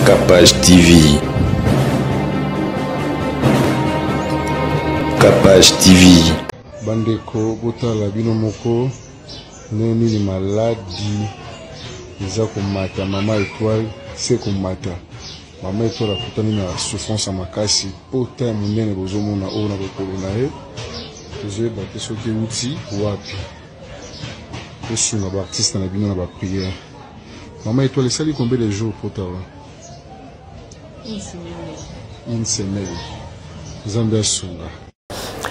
Capage TV. Capage TV. Bandeko botala bino moko ndenge nini maladi eza komata mama etoile se komata mama etoile akutani na souffrance ya makasi pota ya monene bozomona oyo na lokolo na ye tozoyeba te soki euti wapi tosunga baartiste na bino na baprière mama etoile esali combien de jours pota wa Une semaine. Une semaine. Nzambe asunga.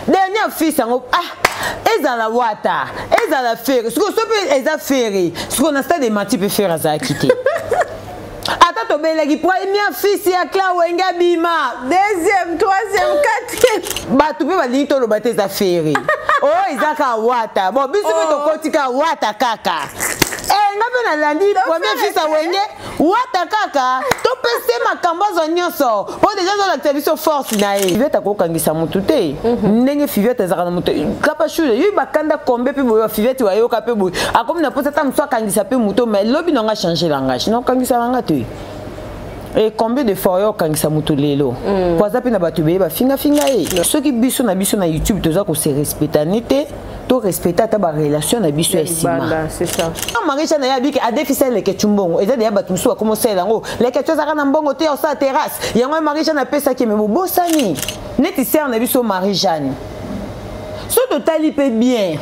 Dernier fils yango ah ezala wata ezala fere sikoyo so mpe eza fere sikoyo na stade emati mpe fere azalaki te ata tobelaki premier fils ya clan wenge abima deuxième troisième quatrième bato mpe balingi toloba te eza fere oyo oh, eza kaka wata bon biso mpe oh. tokoti kaka wata kaka eh, nga mpe nalandi premier fils ya wenge wata kaka topesi ye makambo azwa nyonso mpo deja azolakisa biso force na ye fivete akokangisa motu te mhm. ndenge fivete azalaka na motu kapa shule yo bakanda kombe mpe boye fivete wayoka mpe boye akomi na mposa ata mosu akangisa mpe moto mai lobi na nga change langage nakokangisa na nga te et combien de fois oyo okangisa moto lelo mm. po aza mpe na bato ebele bafingafinga ye soki biso na biso na youtube toza kose respectane te to respecter ata ba relation na biso ya nsima marisha na ye abiki adefisa leketchu mbongo eza deya bato mosusu bakoma osalela yango leketchu azalaka na mbongo te osala terrasse yango ye marie jeanne apesaki me bobosani neti sere na biso marie jeanne so totali mpe bien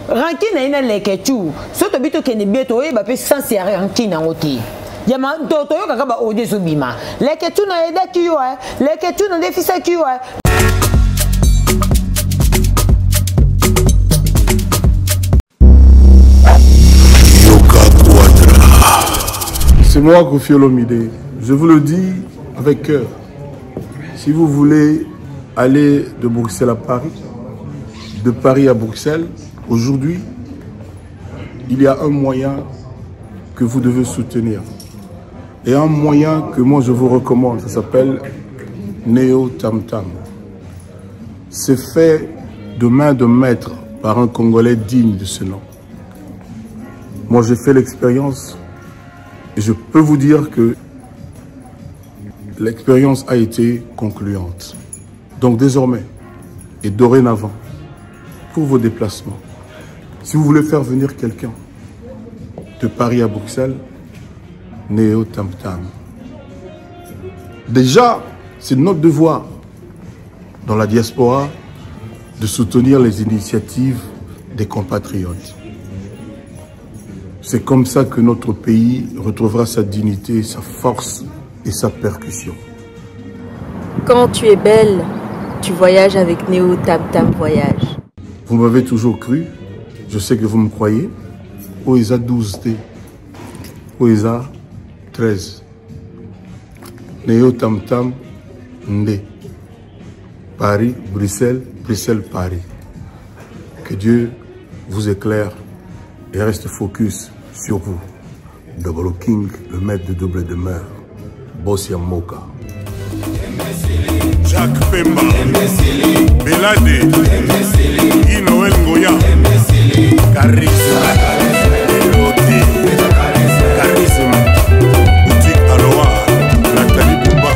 rankine na ye na leketchu so tobi tokende bien toyeba mpe sens ya rankine yango te toyokaka ba audio ezobima leketchu na ayedaki yo eh. leketchu na ndefisaki yo eh. C'est moi, Kofi Olomide. Je vous le dis avec cœur. Si vous voulez aller de Bruxelles à Paris, de Paris à Bruxelles, aujourd'hui, il y a un moyen que vous devez soutenir. Et un moyen que moi je vous recommande, ça s'appelle Neo Tam Tam. C'est fait de main de maître par un Congolais digne de ce nom. Moi, j'ai fait l'expérience et je peux vous dire que l'expérience a été concluante. Donc désormais et dorénavant, pour vos déplacements, si vous voulez faire venir quelqu'un de Paris à Bruxelles, Néo Tam Tam. Déjà, c'est notre devoir dans la diaspora de soutenir les initiatives des compatriotes. C'est comme ça que notre pays retrouvera sa dignité, sa force et sa percussion. Quand tu es belle, tu voyages avec Néo Tam Tam Voyage. Vous m'avez toujours cru, je sais que vous me croyez. Oesa 12T, Oesa 13. Néo Tam Tam Ndé. Paris, Bruxelles, Bruxelles, Paris. Que Dieu vous éclaire et reste focus sur vous. Double King, le maître de double demeure. Bossia Moka. Jacques Pemba, Belade, Guy Noël Ngoya, Charisme, Elote, Charisme, Boutique Aloha, Nathalie Bouba.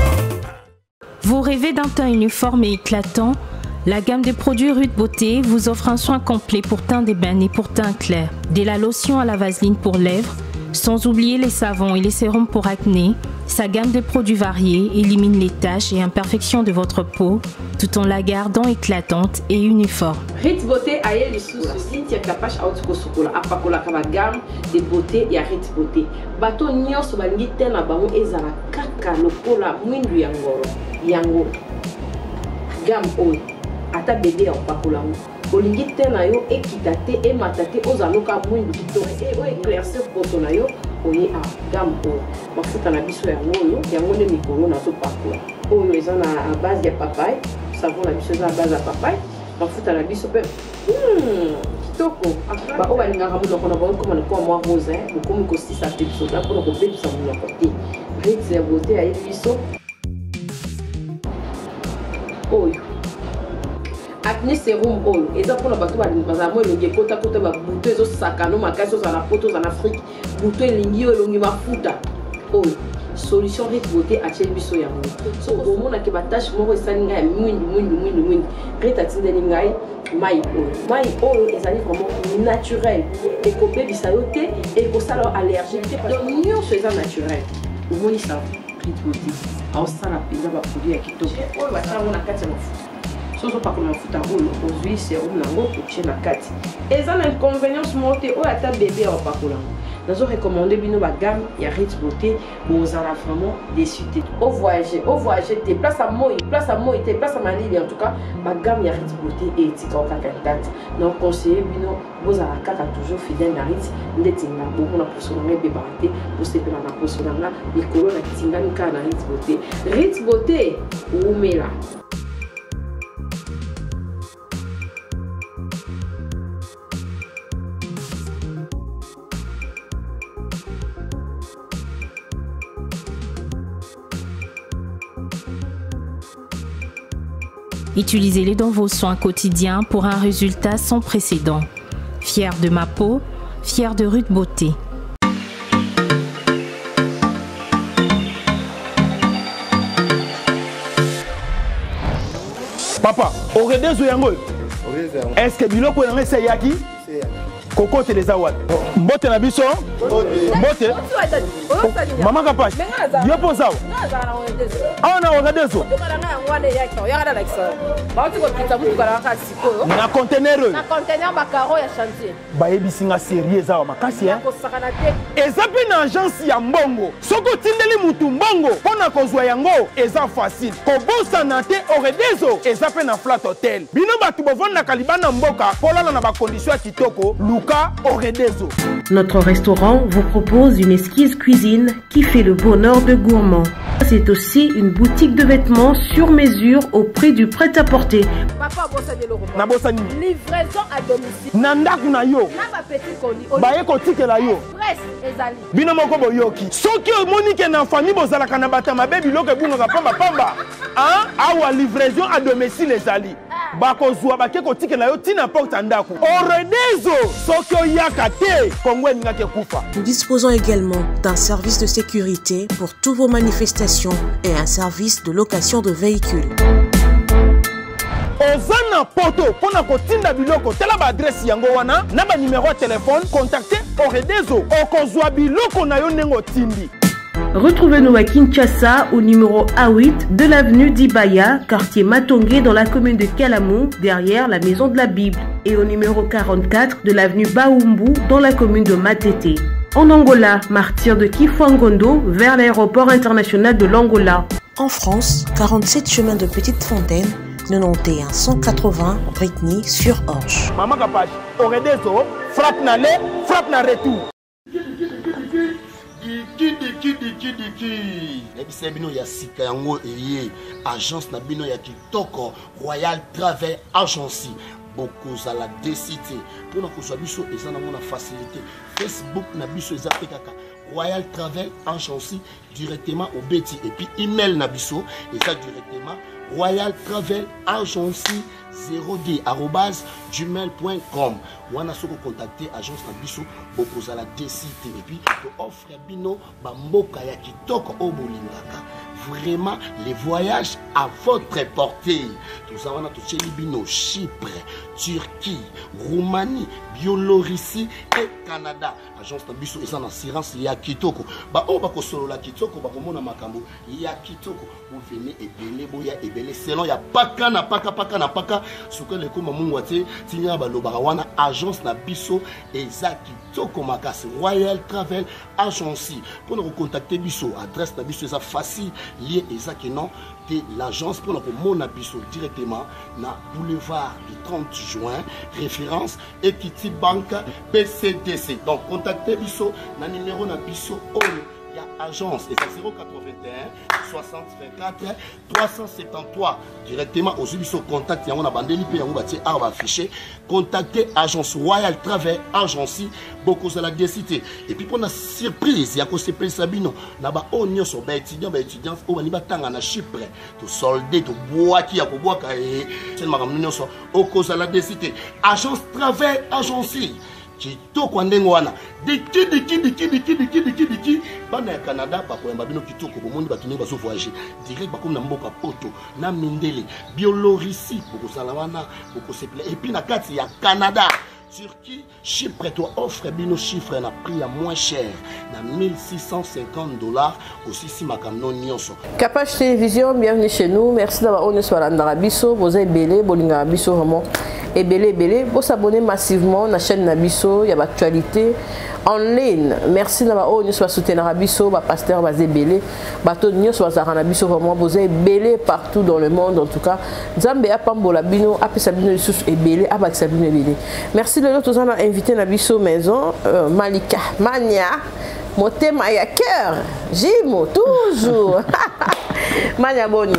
Vous rêvez d'un teint uniforme et éclatant La gamme de produits Rude Beauté vous offre un soin complet pour teint d'ébène et pour teint clair. Dès la lotion à la vaseline pour lèvres, sans oublier les savons et les sérums pour acné, sa gamme de produits variés élimine les taches et imperfections de votre peau tout en la gardant éclatante et uniforme. Rit Beauté aye lisusu Cynthia Kapash auti kosukola apakolaka ba gamme de beauté ya Rit Beauté. Bato nyonso balingi te na bango ezala kaka lokola mwindu ya ngoro yango gamme oyo ata bebe ya kopakola yango olingi te na yo ekita te emata te ozala loka mwindu kitoko e oyo eclaircir poso na yo oye a gamme oyo mafuta na biso yango oyo yango nde mikolo nazopakola oyo eza na base ya papaye savon na biso eza na base ya papaye mafuta na biso mpe hmm, kitoko baoyo balingaka monoko na bango ekoma lokola mwa rose bokomi kosisa mpe bisoda mpona kobebisa monoko te rit ya beauté ayebi biso oyo acne serum oyo eza mpona bato bazala mwa elongi ekotakota babuto ezosakano makasi ozala na poto ozala na afrike buto elingi yo elongi mafuta oyo. Solution Rit Beauté atieli biso yango. So omonaki batache moko esali ngai ya mwindu mwindu mwindu mwindu, Rit atindeli ngai mai oyo. Mai oyo ezali vraiment naturel, ekobebisa yo te, ekosala yo allergique te, donc nyonso eza naturel. Omoni ça, Rit Beauté aosala mpenza baproduit ya kitoko oyo batia yango na kati ya mafuta. So ozopakola mafuta oyo, ozwi serum nango otie na kati, eza na inconvénience moko te. Oyo ata bebe ya opakola yango. Nazo recommande bino bagamme ya Rit Beauté, bozala vraiment déçu te. Ovoyage, ovoyage te, place ya moi, place ya moi te, place ya malili, en tout cas bagamme ya Rit Beauté etika kaka intact. Na conseille bino, bozala kaka toujours fidèle na Rit. Ndeti nga, bomona poso na nga ebebaka te, bosepela na poso na nga likolo na tingami kaka na Rit Beauté. Rit Beauté, wumela. Utilisez-les dans vos soins quotidiens pour un résultat sans précédent. Fier de ma peau, fier de Ruth Beauté. Papa, oredezo yango oyo, est ce que biloko yango esi eyaki kokotela? Eza wapi? Mbote na biso, mbote mama Kapash. Yo mpo ozawa awa na oredezo na conteneur oyo bayebisi nga, série eza awa makasi. Eza mpe na agence ya mbongo. Soki otindeli mutu mbongo mpo na kozwa yango, eza facile. Kobosana te, Oredezo eza mpe na Flat Hotel. Bino bato bovandaka libanda mboka, polala na bacondition ya kitoko, luka Oredezo. Notre restaurant vous propose une exquise cuisine qui fait le bonheur de gourmands. C'est aussi une boutique de vêtements sur mesure au prix du prêt-à-porter. Nabosani. Livraison à domicile. Na ndako na yo. Na bapetit colis. Baye kotikela yo. Express ezali. Bino moko boyoki, soki omoni ke na famille bozalaka na bato ya mabe, biloko ebungaka pambapamba, awa livraison à domicile ezali, bakozwa bake kotikela yo ntina porte ya ndako. Oredezo, soki oyaka te, Kongo elingaki ekufa. Nous disposons également d'un service de sécurité pour toutes vos manifestations et un service de location de véhicules. Oza na Poto, mpo na kotinda biloko, tala baadresse yango wana na banimero ya telefone. Contacte Oredezo, okozwa biloko na yo ndenge otindi. Retrouvez-nous à Kinshasa au numéro A8 de l'avenue Dibaya, quartier Matongé dans la commune de Kalamou, derrière la maison de la Bible, et au numéro 44 de l'avenue Baumbu dans la commune de Matete. En Angola, martyr de Kifuangondo vers l'aéroport international de l'Angola. En France, 47 chemin de Petite Fontaine, 91 180 Brétigny-sur-Orge. Mama Kapash, Oredezo, frappe na aller, frappe na retour. Diki. Nayebisa bino, ya sika yango eye, agence na bino ya kitoko, Royal Travel Agency. Bokozala déçu te. Mpona kozwa biso eza nango na facilité. Facebook na biso eza mpe kaka Royal Travel Agency, directement obeti. Et puis email na biso eza directement Royal Travel Agency 0d gmail.com. Wana soki ocontacte agence na biso, bokozala déçu te. Et puis tooffre bino bamboka ya kitoko oyo bolingaka, vraiment les voyages à votre portée. Toza wana, totieli bino Chypre, Turquie, Roumanie, Biélorussie et Canada. Agence na biso eza na assurance ya kitoko. Baoyo bakosolola kitoko, bakomona makambo ya kitoko. Bovene ebele, boya ebele, selon ya paka na paka, paka na paka, sukali ekoma mungwa te. Ntina balobaka wana, agence na biso eza kitoko makasi, Royal Travel Agency. Mpona kocontacte biso, adresse na biso eza facile, lie eza ke non te, l'agence, mpona komona biso directement na boulevard du 30 juin, référence Equity Bank BCDC. Donc contacte biso na numéro na biso oyo ya agence, eza 081 60 24 373. Directement ozwi biso contact yango na bandeli mpe yango batie awa baaffiche. Contacte agence Royal Travel Agency, bokozala déçu te. Et puis mpona surprise ya kosepelisa bino na baoyo nyonso, baétudiant, baétudiante oyo balingi batanga na Chypre, tosolde, tobwaki ya kobwaka e makambo nyonso, okozala déçu te. Agence Travel Agency. Kitoko ya ndenge wana. Diki diki diki diki diki diki diki. Bana ya Canada bakoyamba bino kitoko. Bomoni bato ndenge bazo voyager direct bakomi na mboka poto na mindele, Biélorussie bokozala wana, bokosepela. Et puis na kati ya Canada, Turquie, Chypre, to offre bino chiffre na prix ya moins cher na 1650 dollars osisi makambo nyonso. Kapash Télévision, bienvenue chez nous. Merci d'avoir honneur sur la biso, vous êtes belé, bolinga biso vraiment ebele ebele. Vous s'abonner massivement na chaîne na biso, il y a l'actualité en ligne. Merci d'avoir honneur sur soutenir biso, ba pasteur ba ebele, bato nyonso bazalaka na biso vraiment, vous êtes ebele partout dans le monde en tout cas. Nzambe apambola bino, apesa bino lisusu ebele, abakisa bino ebele. Merci lelo toza na invité na biso maison Malika Mania motema ya cœur Jimo toujours. Mania boni.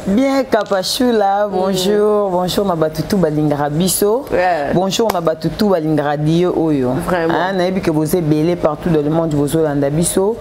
Bien Kapashula, bonjour, bonjour na batutu balingaka biso. Bonjour na batutu balingaka dio oyo. Vraiment. Hein, nayebi que vous êtes belé partout dans le monde bozolanda biso.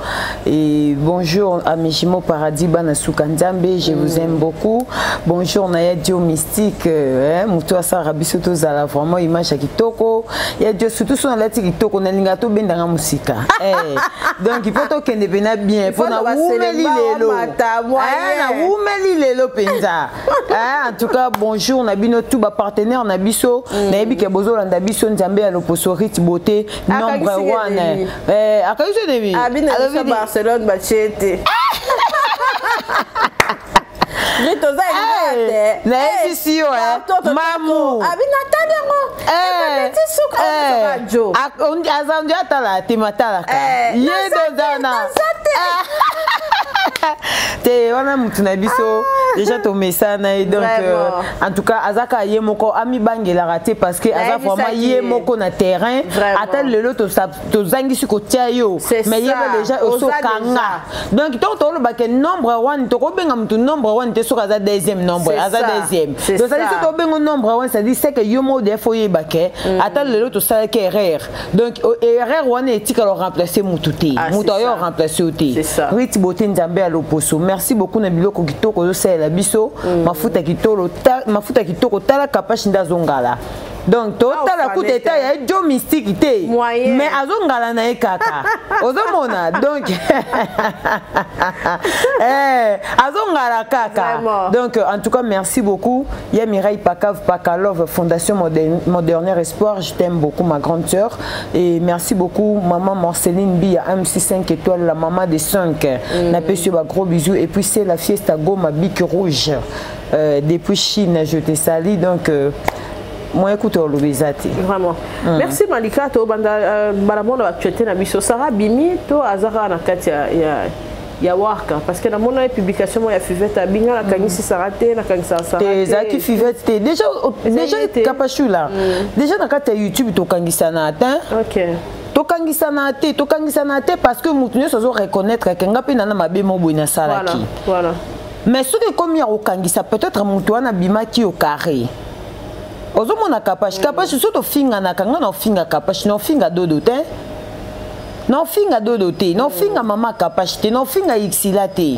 Et bonjour à mes jumeaux paradis bana suka Nzambe, je vous aime beaucoup. Bonjour na ya Dio mystique, hein, mutu asara biso tozala vraiment image ya kitoko. Ya Dio surtout son alati kitoko na linga to bendanga musika. Eh, donc il faut tokende pena bien, Il faut pona na wumeli baselemba, lelo. wamata, moyen. Eh, na wumeli lelo penza. Eh, en tout cas bonjour na bino tout ba partenaire na biso, na yebi ke bozolanda biso Nzambe ya loposo Rit Beauté nombre Akangisi 1. Demi. Eh, akangisi Demi. Abina biso Alobi di- Barcelone bachete. Rito za Eh, te. nayebisi yo, eh, mamu. Abina tali yango. Eh, Ebeti suka eh, eh, jo. aza ndio atala te matalaka. Eh, Ye naza nde oza na. Naza te. Te wana mutu na biso déjà tomesana ye donc Vraiment. en tout cas azaka ye moko amibangelaka te parce que aza Nayebisaki vraiment ye ye. moko na terrain. Vraiment. Ata lelo tozangisi kotia yo C'est mais ça. yeba déjà Oza osokanga. Donc ntango tolobaka nombre wana tokobenga mutu nombre wana te soki aza deuxième nombre, C'est aza ça. deuxième. C'est Donc c'est-à-dire ça. soki tobenga nombre wana, c'est-à-dire c'est que yo moko deya fo oyeba ke ata lelo tosalaki erreur, donc erreur wana etikala oremplace mutu te, Ah, mutu c'est ayo ça. oremplace yo te. C'est ça. Rit Beauté Nzambe ya loposo, merci beaucoup na biloko kitoko ozosalela biso. Mafuta kitoko, mafuta kitoko, tala Kapashi nde azongala. Donc totala Ah, kuta ofane eta te. ya jo mystique te, Moyen. mais azongala na ye kaka ozomona donc eh, azongala kaka. Vraiment. Donc en tout cas merci beaucoup ya Mireille Pakav Pakalov Fondation Modernaire Espoir, je t'aime beaucoup ma grande sœur et merci beaucoup maman Marceline Bia MC 5 étoiles, la maman des 5. Napesi yo ba gros bisous et puis c'est la fiesta Goma Bic Rouge depuis Chine, je te salue donc moi écoute olobi eza te. Vraiment. Merci Malika to banda bala mona actualité na biso Sarah Bimi to azaka na kati ya warka parce que na mona publication mo ya Fivette abinga na kangisi Sarah te na kangisa Sarah te te. Ezalaki Fivette te déjà Ezalaki déjà te. Kapashula déjà na kati ya YouTube tokangisana te. Tokangisana te, tokangisana te parce que motu nyonso azo reconnaître ke nga mpe nana mabe mo boye nasalaki. Mais soki ekomi ya kokangisa, peut-être motu wana abimaki au carré. Ozomona Kapashi, Kapashi so tofinganaka, nga na ofinga Kapashi, na ofinga dodo te, na ofinga dodo te, na ofinga mama Kapashi te, na ofinga Xila te,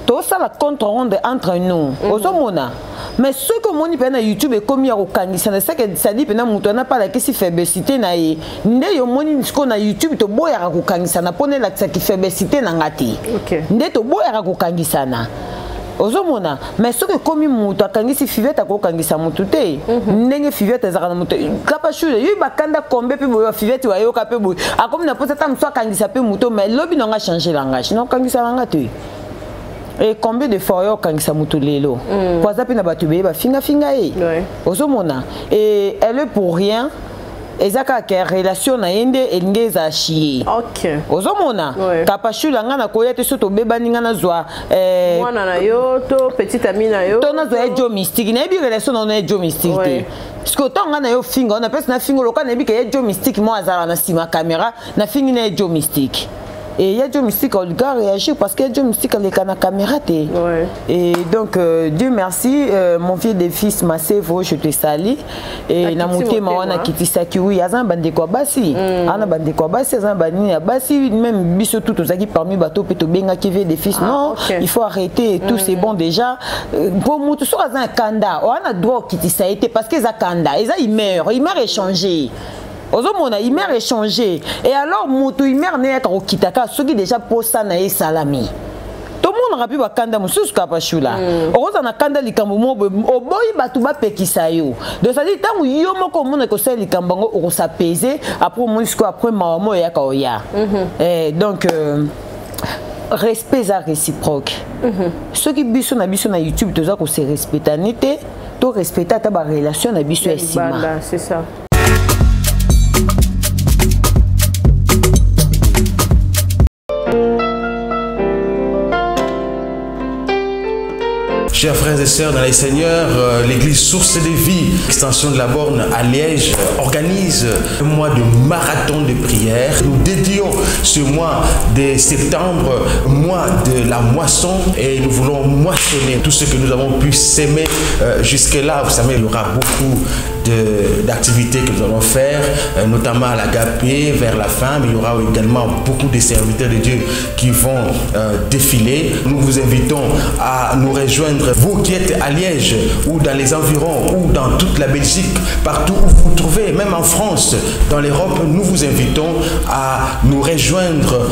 tosala compte rendu entre nous. Ozomona, mais soki omoni mpe na YouTube ekomi ya kokangisa, seke sadi mpena moto wana mpe alakisi faiblessité na ye. Nde yo omoni sikoyo na YouTube toboyaka kokangisana mpona elakisaki faiblessité na nga te. Nde toboyaka kokangisana, ozomona. Mais soki ekomi moto akangisi Fivete, akokangisa motu te. Ndenge Fivete ezalaka na moto Kapashule yo bakanda kombe mpe boye, Fivete bayoka mpe boye, akomi na mposa ata mosu akangisa mpe moto, mais lobi nanga change langage, nakokangisa nanga te. Et combien de fois oyo okangisa motu lelo po aza mpe na bato ebele bafingafinga ye, ozomona. Et elle est pour rien, eza kaka relation na ye nde elingi ezala chie. Ozomona, Kapashula nga nakoya te so tobebani, nga nazwa mwana na yo to petit ami na yo. To nazwa ye jo mystique, nayebi relation na ye jo mystique te, parce que ntango nga na yo finga wana mpesi nafinga loka, nayebi ke ye jo mystique mo azala na nsima caméra, nafingi na ye jo mystique et ya jo mystique olinga réagir parce que ya jo mystique aleka na caméra te. Et donc Dieu merci, mon vieux des fils Masevo, je te salue et na motema wana akitisaki. Oui, aza na bandeko ya basi, aza na bandeko ya basi, aza na banini ya basi, même biso tout tozalaki parmi bato mpe tobengaki vieux des fils. Non, il faut arrêter tout, c'est bon déjà. Po mutu soki aza na kanda, oza na droit okitisa ye te parce que eza kanda, eza humeur, humeur échanger. Ozomona humeur échanger et alors moto humeur ne yaka kokita kaka soki déjà posa na ye esalami. Tomonaka mpe bakanda mosusu kaka pashula. Okozala na kanda likambo moko boye, oboyi bato bapekisa yo. Donc c'est-à-dire ntango yo moko omona kosala likambo yango okosapese, après omoni sikoyo après mawa mo eyaka oya. Eh, donc respect eza réciproque. Soki biso na biso na YouTube toza kose respectane te, to respecte ata barelation na biso ya nsima. Libanda, c'est ça. Chers frères et sœurs dans les Seigneurs, l'église Source de Vie, extension de la Borne à Liège, organise un mois de marathon de prière. Nous dédions ce mois de septembre, mois de la moisson, et nous voulons moissonner tout ce que nous avons pu s'aimer jusque-là. Vous savez, il y aura beaucoup d'activités que nous allons faire, notamment à l'agapé vers la fin, mais il y aura également beaucoup de serviteurs de Dieu qui vont défiler. Nous vous invitons à nous rejoindre, vous qui êtes à Liège ou dans les environs ou dans toute la Belgique, partout où vous vous trouvez, même en France, dans l'Europe, nous vous invitons à nous rejoindre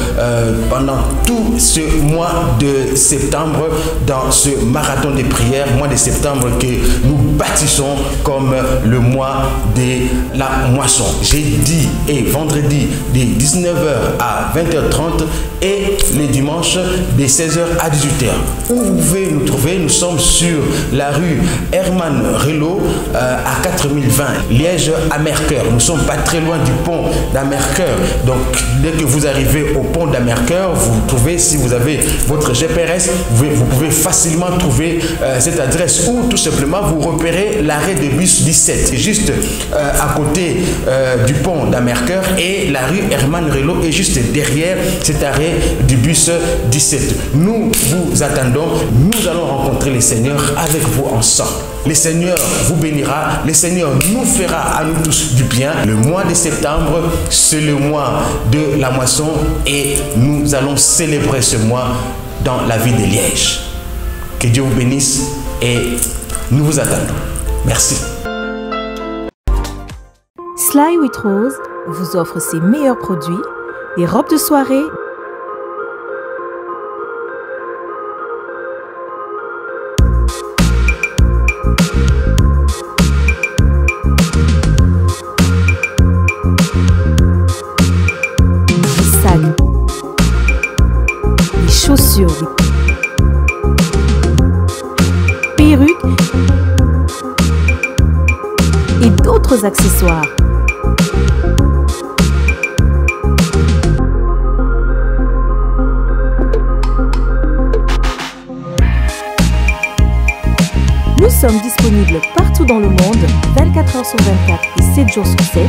pendant tout ce mois de septembre dans ce marathon de prières, mois de septembre que nous bâtissons comme le mois de la moisson. Jeudi et vendredi de dix-neuf heures à vingt heures trente et les dimanches de seize heures à dix-huit heures. Où vous pouvez nous trouver, nous sommes sur la rue Herman Relot à 4020 Liège à Mercœur. Nous ne sommes pas très loin du pont d'Amercœur. Donc dès que vous arrivez au pont d'Amercœur, vous trouvez, si vous avez votre GPS, vous pouvez facilement trouver cette adresse ou tout simplement vous repérez l'arrêt de bus 17. C'est juste à côté du pont d'Amercœur et la rue Herman Relot est juste derrière cet arrêt du bus 17. Nous vous attendons, nous allons rencontrer le Seigneur avec vous ensemble. Le Seigneur vous bénira, le Seigneur nous fera à nous tous du bien. Le mois de septembre, c'est le mois de la moisson et nous allons célébrer ce mois dans la ville de Liège. Que Dieu vous bénisse et nous vous attendons. Merci. Sly with Rose vous offre ses meilleurs produits, des robes de soirée, des sacs, des chaussures, des perruques et d'autres accessoires. Nous sommes disponibles partout dans le monde, 24 heures sur 24 et 7 jours sur 7.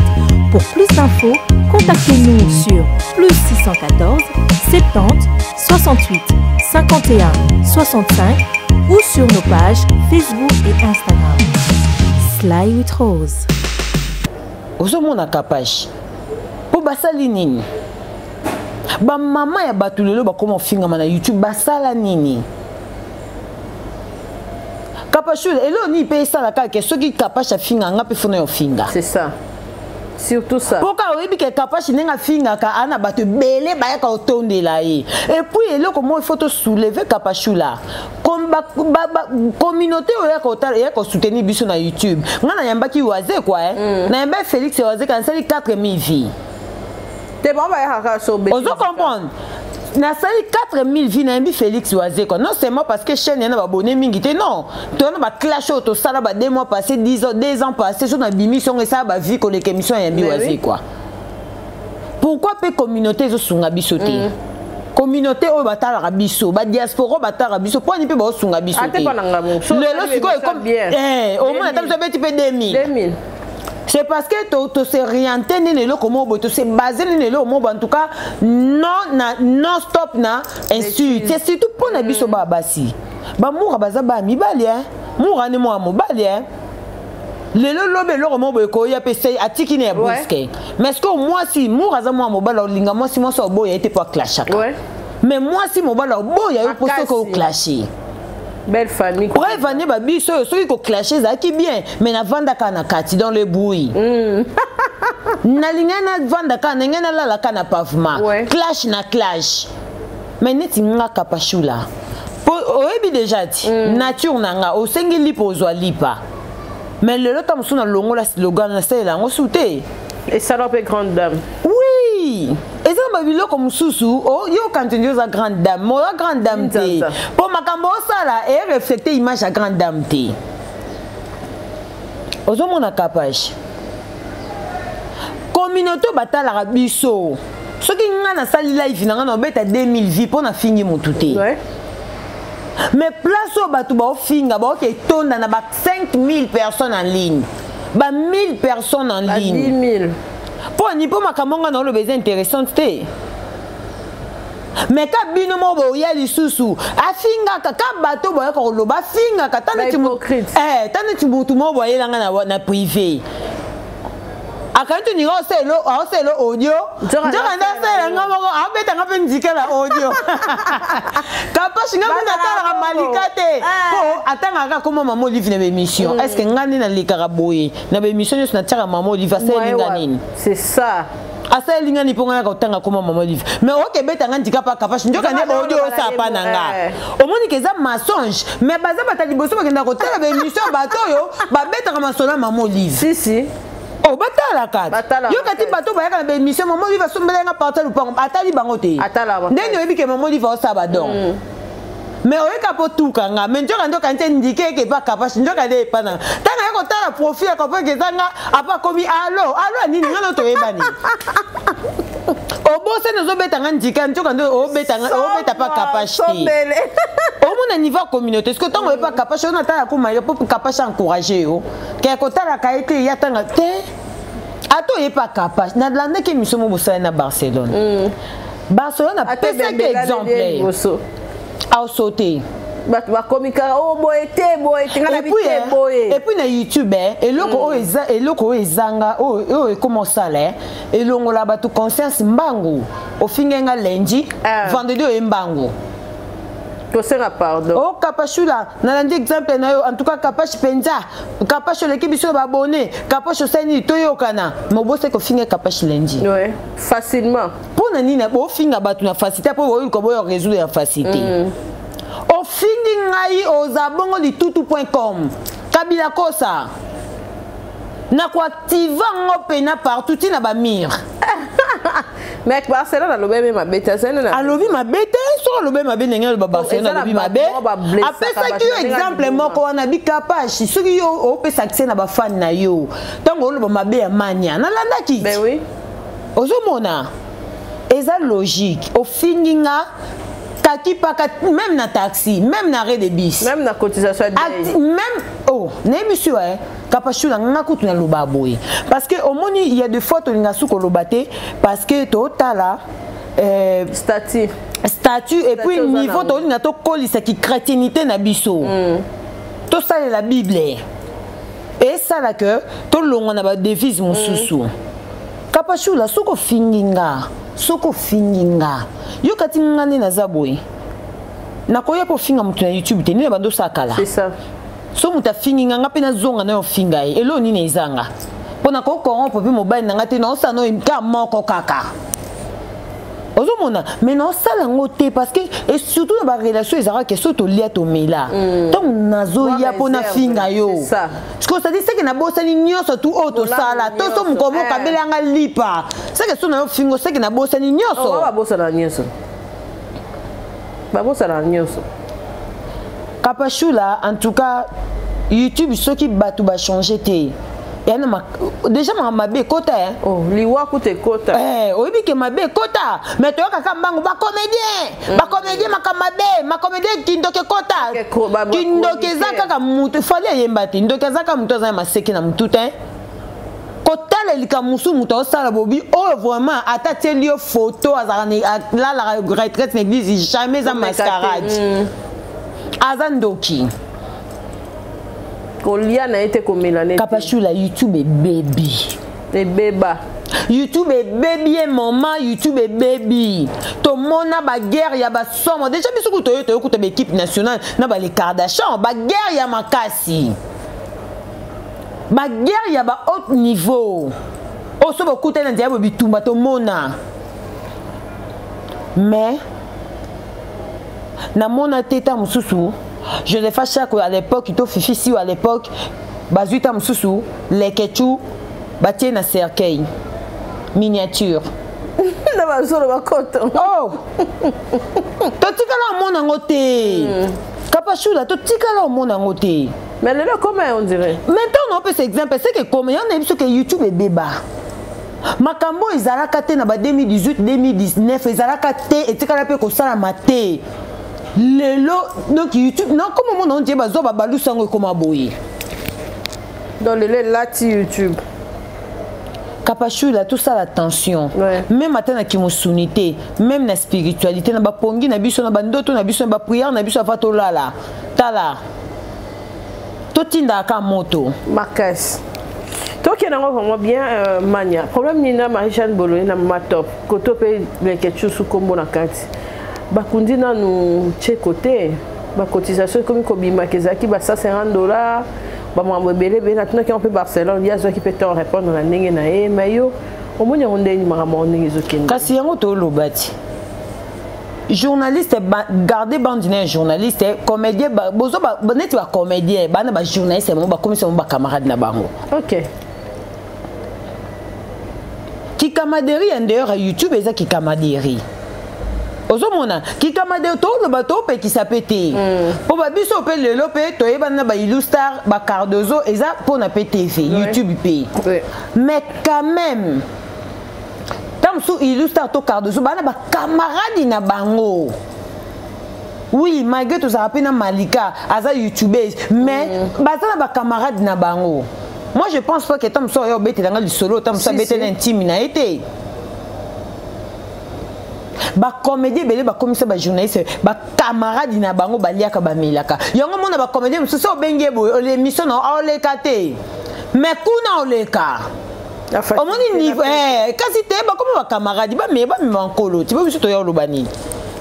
Pour plus d'infos, contactez-nous sur plus 614 70 68 51 65 ou sur nos pages Facebook et Instagram. Sly with Rose. Ozomona Kapash. Po basali nini? Ba mama ya bato lelo bakoma ofingama na YouTube, basala nini? Kapashu, elo ni pe sala kaka soki Kapash afinga nga pe fona yo finga. C'est ça. Surtout ça. Pourquoi oyebi ke Kapash nenga finga ka ana bato belé ba ya ka otondela ye. Et puis eloko mo il faut to soulever Kapashu là. Comme ba, ba, ba, communauté oya ko tala, ya ko soutenir biso na YouTube. Nga na yambaki Waze quoi, hein. Na yamba Félix Waze kan sali 4000 vies. Te bon ba ya ka so be. Ozo comprendre. Na sali 4000 vies na yambi Félix Waze quoi. Non seulement parce que chaîne yana ba abonné mingi te non. To na ba clash to sala ba 2 mois passés, 10 ans, 2 ans passés so na bimi songo ça ba vie ko les émission yambi Mais Waze oui. quoi. Pourquoi pe communauté zo sunga biso te? Communauté oyo batalaka biso, ba diaspora batalaka biso, po ni pe ba sunga biso Ate te. pa na ngabo. So, Lelo sali sikoyo bemisa comme bien. Eh, au moins, ata biso beti pe 2000. 2000. C'est parce que to se orienté nene lo komo bo, to se basé nene lo mo bo, en tout cas non na non stop na insulte. C'est surtout pour na biso ba basi. Ba moura baza ba mibali hein. Moura ne mo mobali hein. Lelo lobe lo komo bo ko ya pese atiki ne ya brusque. Mais est-ce que moi si moura za mo mobali olinga moi si moi so boya était pas clashaka. Mais moi si mobali boya yo pour ce que clasher. Belle famille. Bref, vane ba biso soki ko clasher za ki bien, mais na vanda ka na kati dans le bruit. Nalingai navanda kaka, nalingai nalala kaka na pavement. Clash na clash. Mais neti nga Kapashula, po oyebi déjà ti nature na nga, osengi lipa ozwa lipa. Mais lelo ta mosusu nalongola slogan, nasalela yango su te. Esala mpe grande dame. Oui, eza na babiloko mosusu. Yo kanti oza grande dame, mais oza grande dame te. Nzanza. Mpo makambo osala ereflecte image ya grande dame te. Ozomona Kapage, communauté batalaka biso. Soki nga nasali live na nga, na obeta 2000 vues mpo nafingi motu te. Mais place oyo bato baofinga, baoke etonda na ba 5000 personnes en ligne, ba 1000 personnes en Ba ligne. 10 000. Mpo ani? Mpo makambo nga na oloba eza intéressante te. Mais ka bino moko boya lisusu afingaka ka bato, boyaka koloba afingaka ta neti ta neti motu moko boyelanga na privé, akangi toninga aoselo audio, nzoka nde asalela nga moko, aobetanga mpe ndika na audio. Kapashi, nga mpe natalaka Malika te, mpo atangaka koma Mama Olive na baémission. Est ce que nga nde nalekaka boye na baémission nyonso natiaka Mama Olive? Asalela nga nini? C'est ça. Asaleli nga nini mpo nga yaka kotanga koma Mama Olive? Mais okebetanga ndika pa Kapashi, nzoka nde audio osala pa na nga. Omoni ke eza mensonge. Mais baza bata liboso bakendaka kotala baémission ya bato oyo babetaka masolo ya Mama Olive. Si si. Oh, batalaka yo kati bato bayaka na baémission, Mama Olive asombela nga parti lupango, atali bango te. Ndenge oyebi ke Mama Olive aosala badon, mais oyeka mpo tuka nga. Mais nzoka nde okanisi ndike eke epa Kapashi, nzoka nde epa nanga. Ntango aye kotala profil ya comprendre eza nga, apa akomi alo alo ya nini? Nga no toyebani. Obosani ozobeta nga ndika, nzoka nde obeta pa Kapashi te. Omona niveau ya communauté. Ce que ntango oyepa Kapashi, oyo natala koma yo mpo Kapashi encourage yo ke kotalaka ye te, ya tanga te. Ata oyepa Kapashi, nalandaki émission mo bosali na Barcelone. Barcelone apesaki exemple, aosote. Bato bakomi kaka o boye te, boye te, nga na bi te boye. Et puis na YouTube, eloko oyo eza, eloko oyo ezanga, oyo ekoma osala, elongola bato conscience mbangu. Ofinge nga lundi, vendredi oye mbangu tosenga pardon. O Kapashula, nalandi exemple na yo. En tout cas Kapash mpenza, Kapash oleki biso babone, Kapash osali nini, toyokana. Mobosaki kofinga Kapash lundi. Ouais, facilement. Mpo na nini bofinga bato na facilité? Mpo boyoluka boyo résoudre ya facilité. Ofingi ngai, oza bongo litutu.com kabila kosa na koactive yango mpena partout, ntina bamire. Mais Barcelone alobi eme mabe te, azali na Alobi mabe te. Soki alobi mabe, ndenge aloba Barcelone alobi mabe, apesaki yo exemple moko wana bikapashi. Soki yo opesa accès na bafani na yo, ntango oloba mabe ya mania, nalandaki. Ben oui. Ozomona eza logique. Ofingi nga kaki paka, même na taxi, même na arrêt de bus, même na cotisation. Même oh, nayebi so Kapashula, nga kutu naloba boye parce que omoni, il y a des fois tolinga su koloba te parce que totala statut. Statut et puis niveau tolinga tokolisaki chrétienté na biso, tosalela Bible, esala ke tolongwa na badevise mosusu. Kapashula, soki ofingi nga, soki ofingi nga, yo kati nga nde naza boye, nakoya mpo ofinga moto na YouTube te. Nde na bando osala kala. C'est ça. So moto afingi nga, nga mpe nazonga na yo ofinga ye, eloo nini ezanga mpo na kocorrompre mpe mobali na nga te? Naosala no ka moko kaka, ozomona. Mais naosala yango te parce que, et surtout na barelation, ezalaka ke so tolia, tomela. Ntango nazoya mpo nafinga yo, c'est-à-dire seke nabosani nyonso tu oyo tosala to so mokolo mokabelanga lipa, seke so nayo fingo, seke nabosani nyonso. Babosana nyonso, babosana nyonso. Kapashula, en tout cas YouTube, soki bato bachange te, yana déjà makambo mabe ekota. Oh, liwa kuta ekota. Oyebi ke mabe ekota, mais toyokaka mbangu bacomédien, bacomédien makambo mabe, bacomédien kindoki ekota. Kindoki eza kaka mutu fali ayemba te. Ndoki aza kaka mutu aza na maseke na mutu te. Kotala likambo mosusu moto aosala bobi oyo, vraiment ata tieli yo photo, azalaka alalaka retraite na église, jamais eza mascarade, aza ndoki. Kolia na ye te, komela ne. Kapashula, YouTube ebebi. Ebeba. YouTube ebebi ye moma, YouTube ebebi. Tomona baguerre ya basomo déjà. Biso kutu toyo toyokuta baéquipe nationale na bale Kardashian, baguerre ya makasi, baguerre ya bahaut niveau. Oyo so bokutani na nzela bo bitumba tomona. Mais namona te ta mosusu Josepha Chako à l'époque to Fifi Siwa à l'époque bazwi ta mosusu Leketchou batie na cercueil miniature na bazolo bakoto oh totikala omona yango te Kapashula totikala omona yango te. Mais lelo ekoma on dirait. Mais ntango naopesa exemple c'est que ekoma yango nayebi soki YouTube ebeba makambo oyo ezalaka te na ba 2018 2019 ezalaka te etikala mpe kosalama te lelo donc youtube nakoma omona ondie bazwa babalusa yango ekoma boye. Donc lelo elati youtube. Kapashula, tosala attention. Ouais. Même ata na kimosuni te, même na spiritualité, na bapongi na biso, na bandoto na biso, na baprière na biso afa tolala. Tala. Totindaka moto. Makasi. Tokende yango vraiment bien euh, mania. Problème nini na Marie-Jeanne Boloni na Mama Top. Koto pe Leketchou su kombo na kati. Bakundi nanu tche côté. Ba cotisation ekomi kobima kezalaki ba 150 $. Bamakambo ebele ebele natunaki yango mpe Barcelone ye azwaki mpe temps répondre na ndenge na ye mais yo omoni yango ndenge makambo yango ndenge ezokende. Kasi yango toloba ti journaliste ba, garde bande na journaliste comédien ba, bozo ba, neti ba comédien bana ba journaliste bango bakomisa bango ba camarade na bango. OK. Kikamaderi ya dehors ya YouTube eza kikamaderi. Ozomona kikamaderi toloba topekisa mpe te mpo babiso mpe lelo mpe toyebani na baillustar bacardozo eza mpona mpe tv YouTube mpe mais quand même ntango mosusu illustar to cardozo bana bakamaradi na bango. Oui, malgré tozalaka mpe na Malika aza youtubeuse mais baza na bakamarade na bango. Moi je pense pas que ntango mosusu oyo obetelanga lisolo ntango mosusu abetela intime na ye te. Bacomédien ebele bakomisa bajournaliste bakamaradi na bango baliaka bamelaka yango mona bacomédien mosusu obengi ye boye émission na oleka te mais kuna oleka omoni niveau kasi te bakoma bakamaradi bameye bamema nkolo ti bo biso toya oloba nini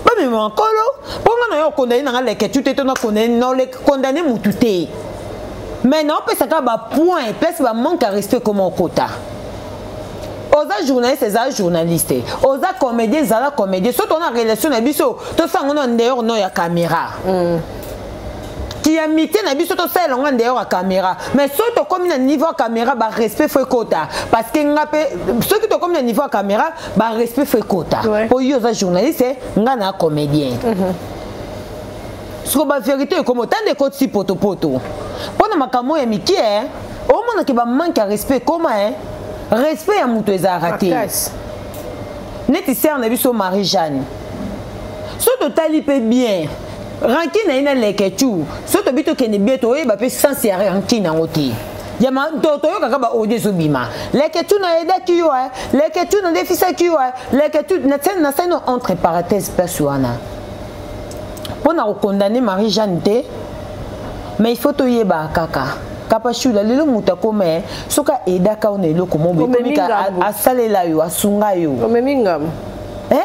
bamema nkolo mpo nga na yo okondane nanga leketu te to nakondane mutu te mais naopesaka bapoint place bamanque ya respect koma okota. Oza journaliste ezala journaliste, oza comédien ezala comédien, soki tona relation na biso tosango na dehors no ya caméra ki amitié na biso tosalela yango dehors ya caméra mais soki tokomi na niveau ya caméra barespect fo ekota parce que nga mpe soki tokomi na niveau ya caméra barespect fo ekota po yo oza journaliste nga na comédien. Siko bavérité ekoma otanda ekotisi potopoto mpo na makambo ya mike omonaki bamanque ya respect ekoma respect ya moto ezalaka te neti sere na biso Marie Jeanne so totali mpe bien rankine na ye na Leketu so tobi tokende bien toyeba mpe sens ya rankine yango te toyokaka baaudio ezobima Leketu nayedaki yo Leketu nadefisaki yo Leketu nasali no entre parenthèse place wana mpo na kokondane Marie Jeanne te mais il faut toyeba kaka Kapashula lelo moto akoma soki aedaka yo na eloko moko ekomika asalela yo asunga yo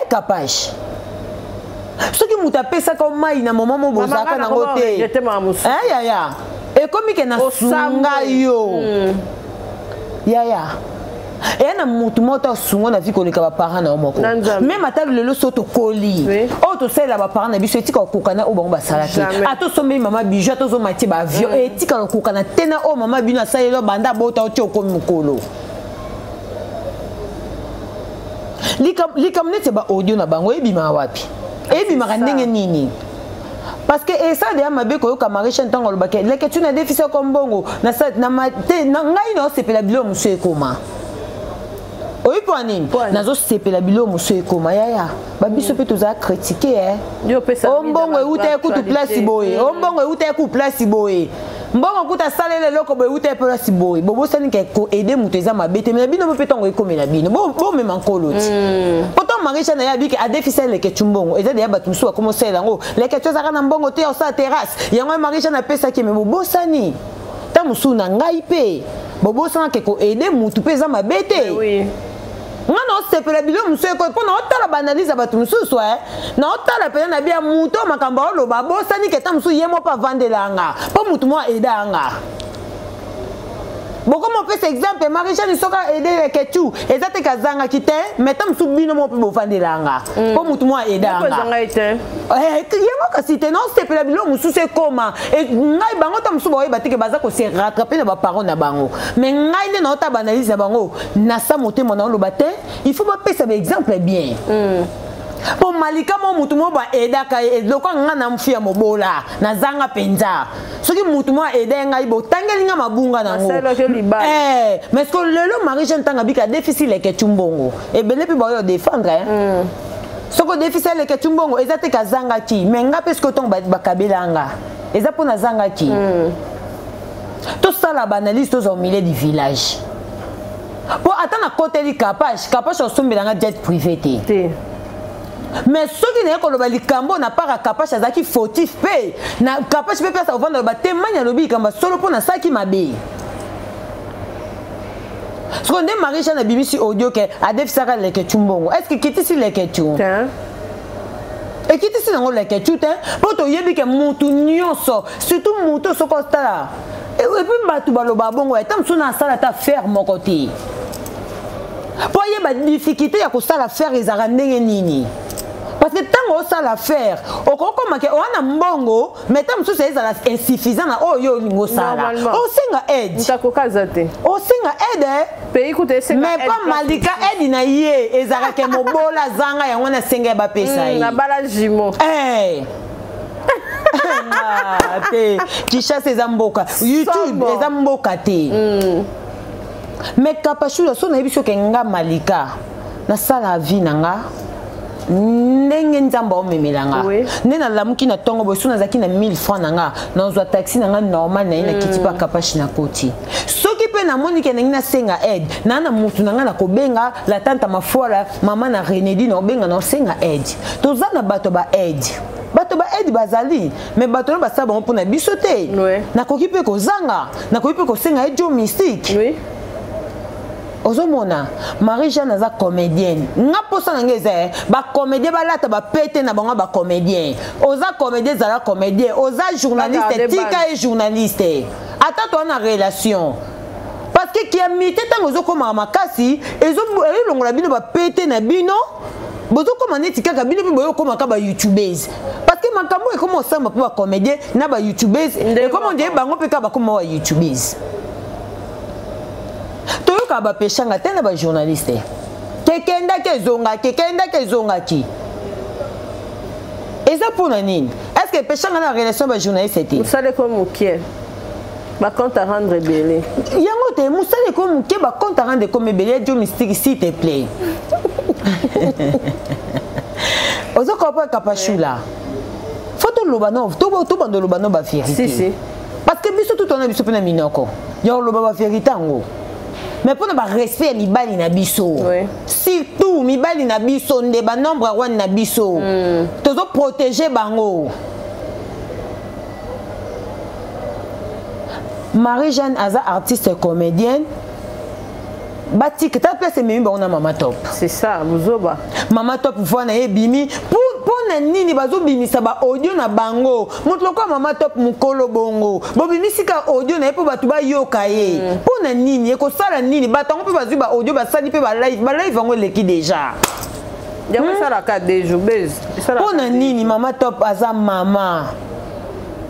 Kapash soki moto apesaka yo mai na moma mo bozalaka nango te yaya ekomi ke nasunga yo yaya eya na motu moko to asunga na vi koleka baparent na yo moko meme ata lelo so tokoli oyo tosalela baparent na biso etika kokokana oyo bango basala te ata osombeli mama bijou ata ozomatie baavion etika kokokana te na oyo mama bino asaleli oyo banda abota oti okomi mokolo likambo neti ya baaudio na bango ebimaka wapi ebimaka ndenge nini parce que esala deya mabe koyoka Marie ntango alobaki Leketu na defisaka mbongo ngai naosepela biloko mosusu ekoma oyi mpo nini nazosepela biloko mosusu ekoma yaya babiso mpe tozala kritike o mbongo euta ye kutu place boye o mbongo euta ye kutu place boye mbongo kuta asalela eloko boye euta ye place boye bobosani ke koede moto eza mabe te me na bino mpe ntango ekomela bino bomema nkolo ti pourtant Marie Jeanne aye abiki adefisa Leketu mbongo eza deya bato mosusu bakoma osalela yango Leketu azalaka na mbongo te osala terrasse yango ye Marie Jeanne apesaki me bobosani ta mosusu na ngai mpe bobosanaka koede motu mpe eza mabe te nga naosepela biloko mosusu ekoyi mpo naotala baanalyse ya bato mosusu naotala mpena na bia motu oyo makambo aoloba abosani ke ta mosusu ye moko mpe avandelanga mpo motu moko aeda anga. Bokoma opesa exemple Marie Jeanne soki aide Leketchou eza te kazangaki te mais ta mosusu bino moko mpe bofandelanga mpo motu moko aedanga yango kasi te naosepela biloko mosusu ekoma ngai bango ta mosusu baoyeba te ke baza kose rattrape na baparent na bango mais ngai nde naota baanalyse na bango nasa motema naoloba te il faut bapesa baexemple bien mpo malika mo motu mo baedaka ye lokola ngai na mfi ya mobola nazanga mpenza soki motu mo aeda ye ngai botangeli ngai mabunga nango eh, mais ce que lelo marie jeanne ntango abika adefisi leketu mbongo ebele mpe baoyo odefendre soki odefisi aleketu mbongo eza te kazangaki mais ngai mpe soki ntango bakabela nga eza mpo nazangaki tosala baanalyse tozwa au milieu du village mpo ata nakoteli kapash kapash osombela nga jet privé te te mais soki naye koloba likambo na part ya kapash azalaki fautif mpe na kapash mpe place akovanda loba te mani alobi likambo ya solo mpo nasalaki mabe sikoyo nde marie jeanne abimisi audio ke adefisaka leketu mbongo est ce que ekitisi leketu ekitisi nango leketu te mpo toyebi ke mutu nyonso surtout mutu soki otala epuis bato baloba bongo ata mosusu na asala ata affaire moko te mpo ayeba difficulté ya kosala affaire ezalaka ndenge nini parce que ntango osala affaire okokoma ke oa na mbongo mais ntango mosusu ezala insuffisant na oyo yo olingi osala osenga aide osenga aide mais pa malika aide na ye ezalaka ke mobola azanga yango wana asenga ye bapesa ye eh. Ah, te kinshasa eza mboka youtube eza mboka te mm. mais kapashula so nayebi soki nga malika nasala vie na nga ndenge nzambe aomemela nga oui. nde nalamuki na ntongo boye so nazalaki na 1000 franc na nga nazwa taxi na nga normal na ye nakiti mpa mm. kapashi na koti soki mpe namoni ke ndenge nasenga aide naa na motu na nga nakobenga la tante mafuala mama na renedi nakobenga naosenga aide toza na bato ba aide bato ba aide bazali mais bato wana basala bango mpona biso te nakoki mpe kozanga nakoki mpe kosenga ye jo mystique oui. ozomona marie jeanne aza comédienne nga mposa na ngai eza eh, bacomédien balata bapete na bango bacomédien oza comédien ezala comédien oza journaliste tika ye journaliste ata toa na relation parce que kiamite ntango ezokomaka makasi elongola bino bapete na bino bozokoma neti kaka bino mpe boyokoma kaka bayoutubese parce que makambo ekoma osamba mpo bacomédien na bayoutubese ekoma ondire bango mpe kaka bakoma bayoutubese toyokaka bapeshanga te na bajournaliste kekendaki ezongaki ekendaki ezongaki eza mpo na nini est ce que peshanga na relation bajournaliste te mosala ekomi moke bacompte à rendre ebele yango te mosala ekomi moke bacompte à rendre ekomi ebele ya dio mystique s'il te plaît ozo comprendre kapashula fo toloba no tobanda oloba no bavérité si, si. parce que biso tutona biso mpe na minoko ya koloba bavérité yango mais mpona barespect ya mibali na biso oui. surtout mibali na biso nde banombre wani na biso mm. tozoprotege bango marie jeanne aza artiste comédienne batika ta place ememi bango na mama top c'est ça buzoba mama top voix na ye ebimi mpo na nini bazobimisa baaudio na bango moto lokola mama top mokolo bongo bobimisi ka audio na ye mpo bato bayoka ye mpo mm. na nini ekosala nini bato yango mpe bazwi baaudio basali mpe balive balive yango eleki deja yango esalaka dejo base mpo na nini mama top aza mama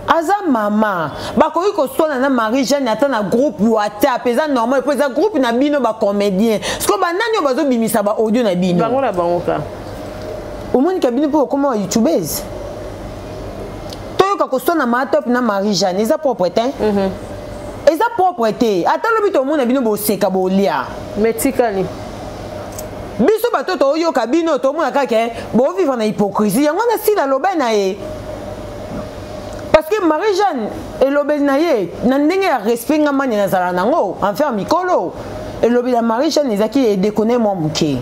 aza mama bakoki koswana na marie jeanne ata na groupe whatsapp eza normal mpo eza groupe na bino bacomédien siko banani oyo bazobimisa baaudio na bino bango na bango ka omoni ka bino mpo okoma ba youtubeuse toyoka koswana ma top na marie jeanne eza propre te mm -hmm. eza propre te ata lobi tomona bino boseka bolia mais tikali biso bato toyoka bino tomona kaka bovivre na hypocrisie yango wana sila aloba na ye parce que marie jeanne elobeli na ye na ndenge ya respect nga mani nazala nango envers mikolo elobeli ya marie jeanne ezalaki edekone mwa moke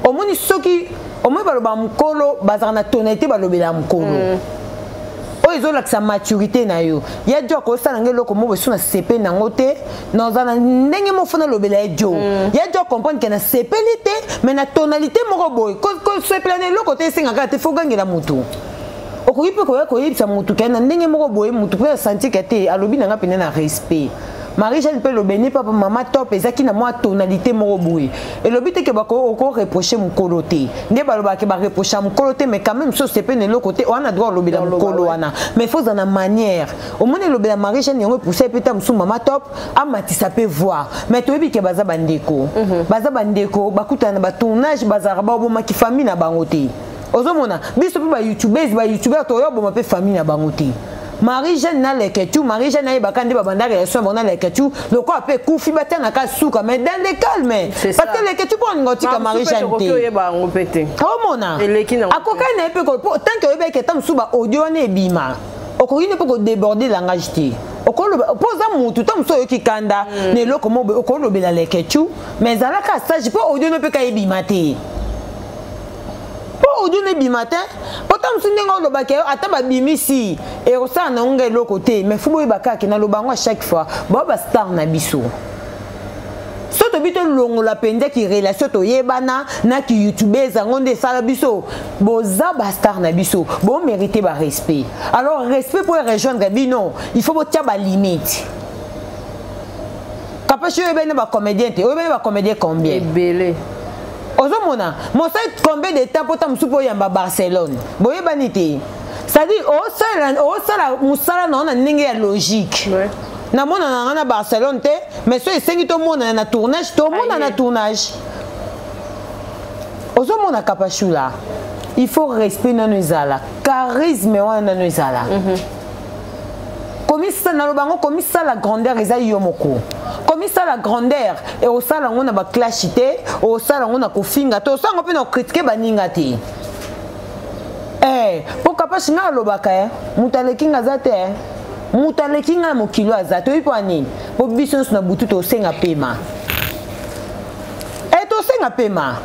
omoni soki omoni baloba mokolo bazalaka na tonalité balobela ya mokolo mm. oyo ezolakisa maturité na yo ya dio akosala nga eloko moko esu nasepeli nango te nazala na ndenge moko fo nalobela ye dio mm. ya dio comprendre ke nasepeli te mais na tonalité moko boye kosepela na eloko te esengaka te fo gangela motu okoki mpe koya koyebisa motu ke na ndenge moko boye motu mpe asanti ke te alobi na nga mpena na respect. Marie Jeanne mpe elobeni papa mama top ezaki na mwa tonalité moko boye. Elobi te ke bako oko reprocher mokolo te. Nde balobaka ke ba reprocher mokolo te mais quand même so sepe na eloko te wana droit olobela mokolo wana. Mais faut na manière. Omoni elobela Marie Jeanne yango epousse mpe ta mosusu mama top amatisa mpe voix. Mais toyebi ke baza bandeko. Baza bandeko bakutana na ba tournage bazalaka babomaki famille na bango te. Ozomona biso mpe ba youtubeurs ba youtubeurs toyoboma mpe famille na bango te. Marie Jeanne na Leketchou, Marie Jeanne ayebaka nde babanda relation bango na Leketchou, lokola mpe ekufi batianaka suka, mais dans le calme. Parce que Leketchou mpo olinga otika Marie Jeanne te. Omona akokani na ye mpe tant que oyebaki ata mosusu ba audio wana ebima, okoki nde mpe kodéborde langage te. Okoloba mpo oza mutu ta mosusu oyoki kanda na eloko moko boye, okolobela Leketchou, mais ezalaka sage mpo audio no mpe ka ebima te. Mpo audio no ebima te. Mpo ta mosusu ndenge olobaka yo ata babimisi ekosala na ngo eloko te, mais fo boyeba kaka naloba yango à chaque fois, bao ba star na biso. So tobi tolongola mpenza ki relation toyebana na ki youtubeuse yango nde esala biso, boza ba star na biso, bo mérite ba respect. Alors respect pour rejoindre bino, il faut botia ba limite. Kapashi oyebani na ba comédien te, oyebani ba comédien combien? Ebele. Ozomona mosali combien de temps pota mosusu mpo oyamba Barcelone boyebani te, c'est-à-dire osala mosala na yo na ndenge ya logique. Namonana nga na Barcelone te, mais so esengi tomonana na tournage, tomona na tournage. Ozomona Kapashula, il faut respect nano ezala, charisme wana nano ezala. Komisa naloba yango, komisala grandeur eza yo moko. Komisala grandeur e osala yango na ba clash te, osala yango na kofinga te, osala yango mpe na kocritiquer baninga te. Po Kapashi nga alobaka moto aleki nga aza te, moto aleki nga na mokili aza te. Oyebi mpo ya nini? Po biso nyonso na butu tosenga pema. Tosenga pema.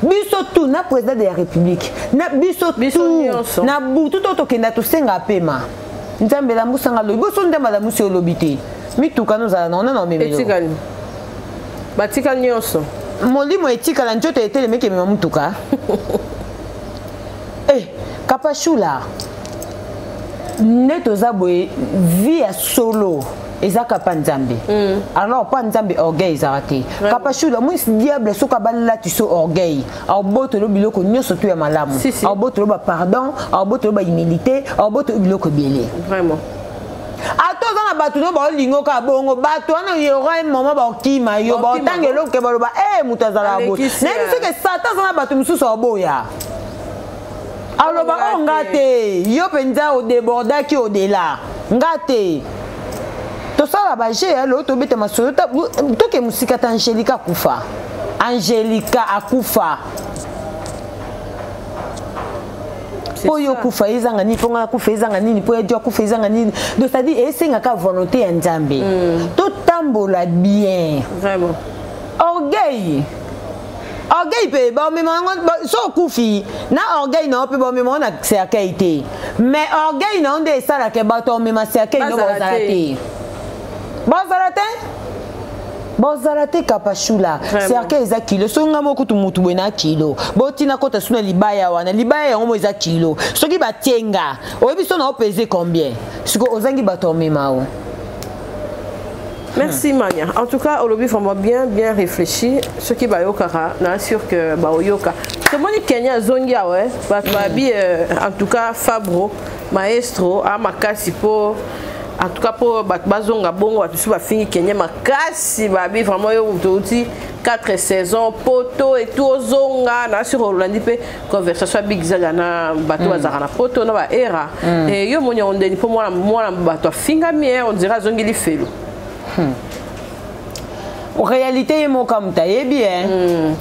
Biso tout na président de la République, na biso tout na butu to tokenda tosenga pema. Nzambe lambusanga lobi, boso nzambe alamusi olobi te. Mituka nozala na ona na omemelo. Etikali. Batika nyonso. Molimo etikala nzoto etelemeki emema mutuka. Kapashula nde toza boye vie ya solo ezaka pa nzambe. Alors pa nzambe orgueil ezaka te. Kapashula mwisi diable soka balati so orgueil, abotolo biloko nyonso tu ya malamu. Abotolo ba pardon, abotolo ba humilité, abotolo biloko ebele. Vraiment. Ata oza na bato no baolingo ka bongo, bato wana y aura un moment baokima yo, baotanga eloko ke baloba, moto azala boye. Nayebi soki Satan aza na bato mosusu aboya. Aloba o nga te, yo mpenza odébordaki au-delà. Nga te. Tosala ba jeu ya lelo tobeta masolo, toke mosika ta Angelica akufa. Angelica akufa. Po yo kufa ezanga nini, po nga kufa ezanga nini, po ya Dieu akufa ezanga nini. Donc c'est-à-dire esengaka volonté ya Nzambe. Totambola bien. Vraiment. Orgueil. Orgueil pe ba omema yango, ba, so okufi na orgueil na yo pe ba omema yango na cercueil te. Mais orgueil na yo nde esalaka bato omema cercueil na yo Bazala bazala te. te. Bazala te. Bazala te Kapashula. Vraiment. Cercueil eza kilo. Soki nga moko kutu mutu boye na kilo. Botina kota suna libaya wana. Libaya yango mo eza kilo. Soki batienga, oyebi so na opese combien? Siko ozangi bato omema o. Merci Mania. En tout cas, olobi vraiment bien, bien réfléchi. Ce qui ba yokara, na sûr que ba yoka. Tout le monde Kenya zongi ouais. Ba babi en tout cas Fabro, maestro a makasi po en tout cas po ba bazonga bongo ba biso ba fingi Kenya makasi babi vraiment yo outi 4 saisons poto et tout zonga na sur Hollande pe conversation big zaga na bato bazaka na poto na ba era. Et yo moni ondeni po mwana mwana bato finga mi on dirait zongi li felo. Réalité ye moko moto ayebi, hein.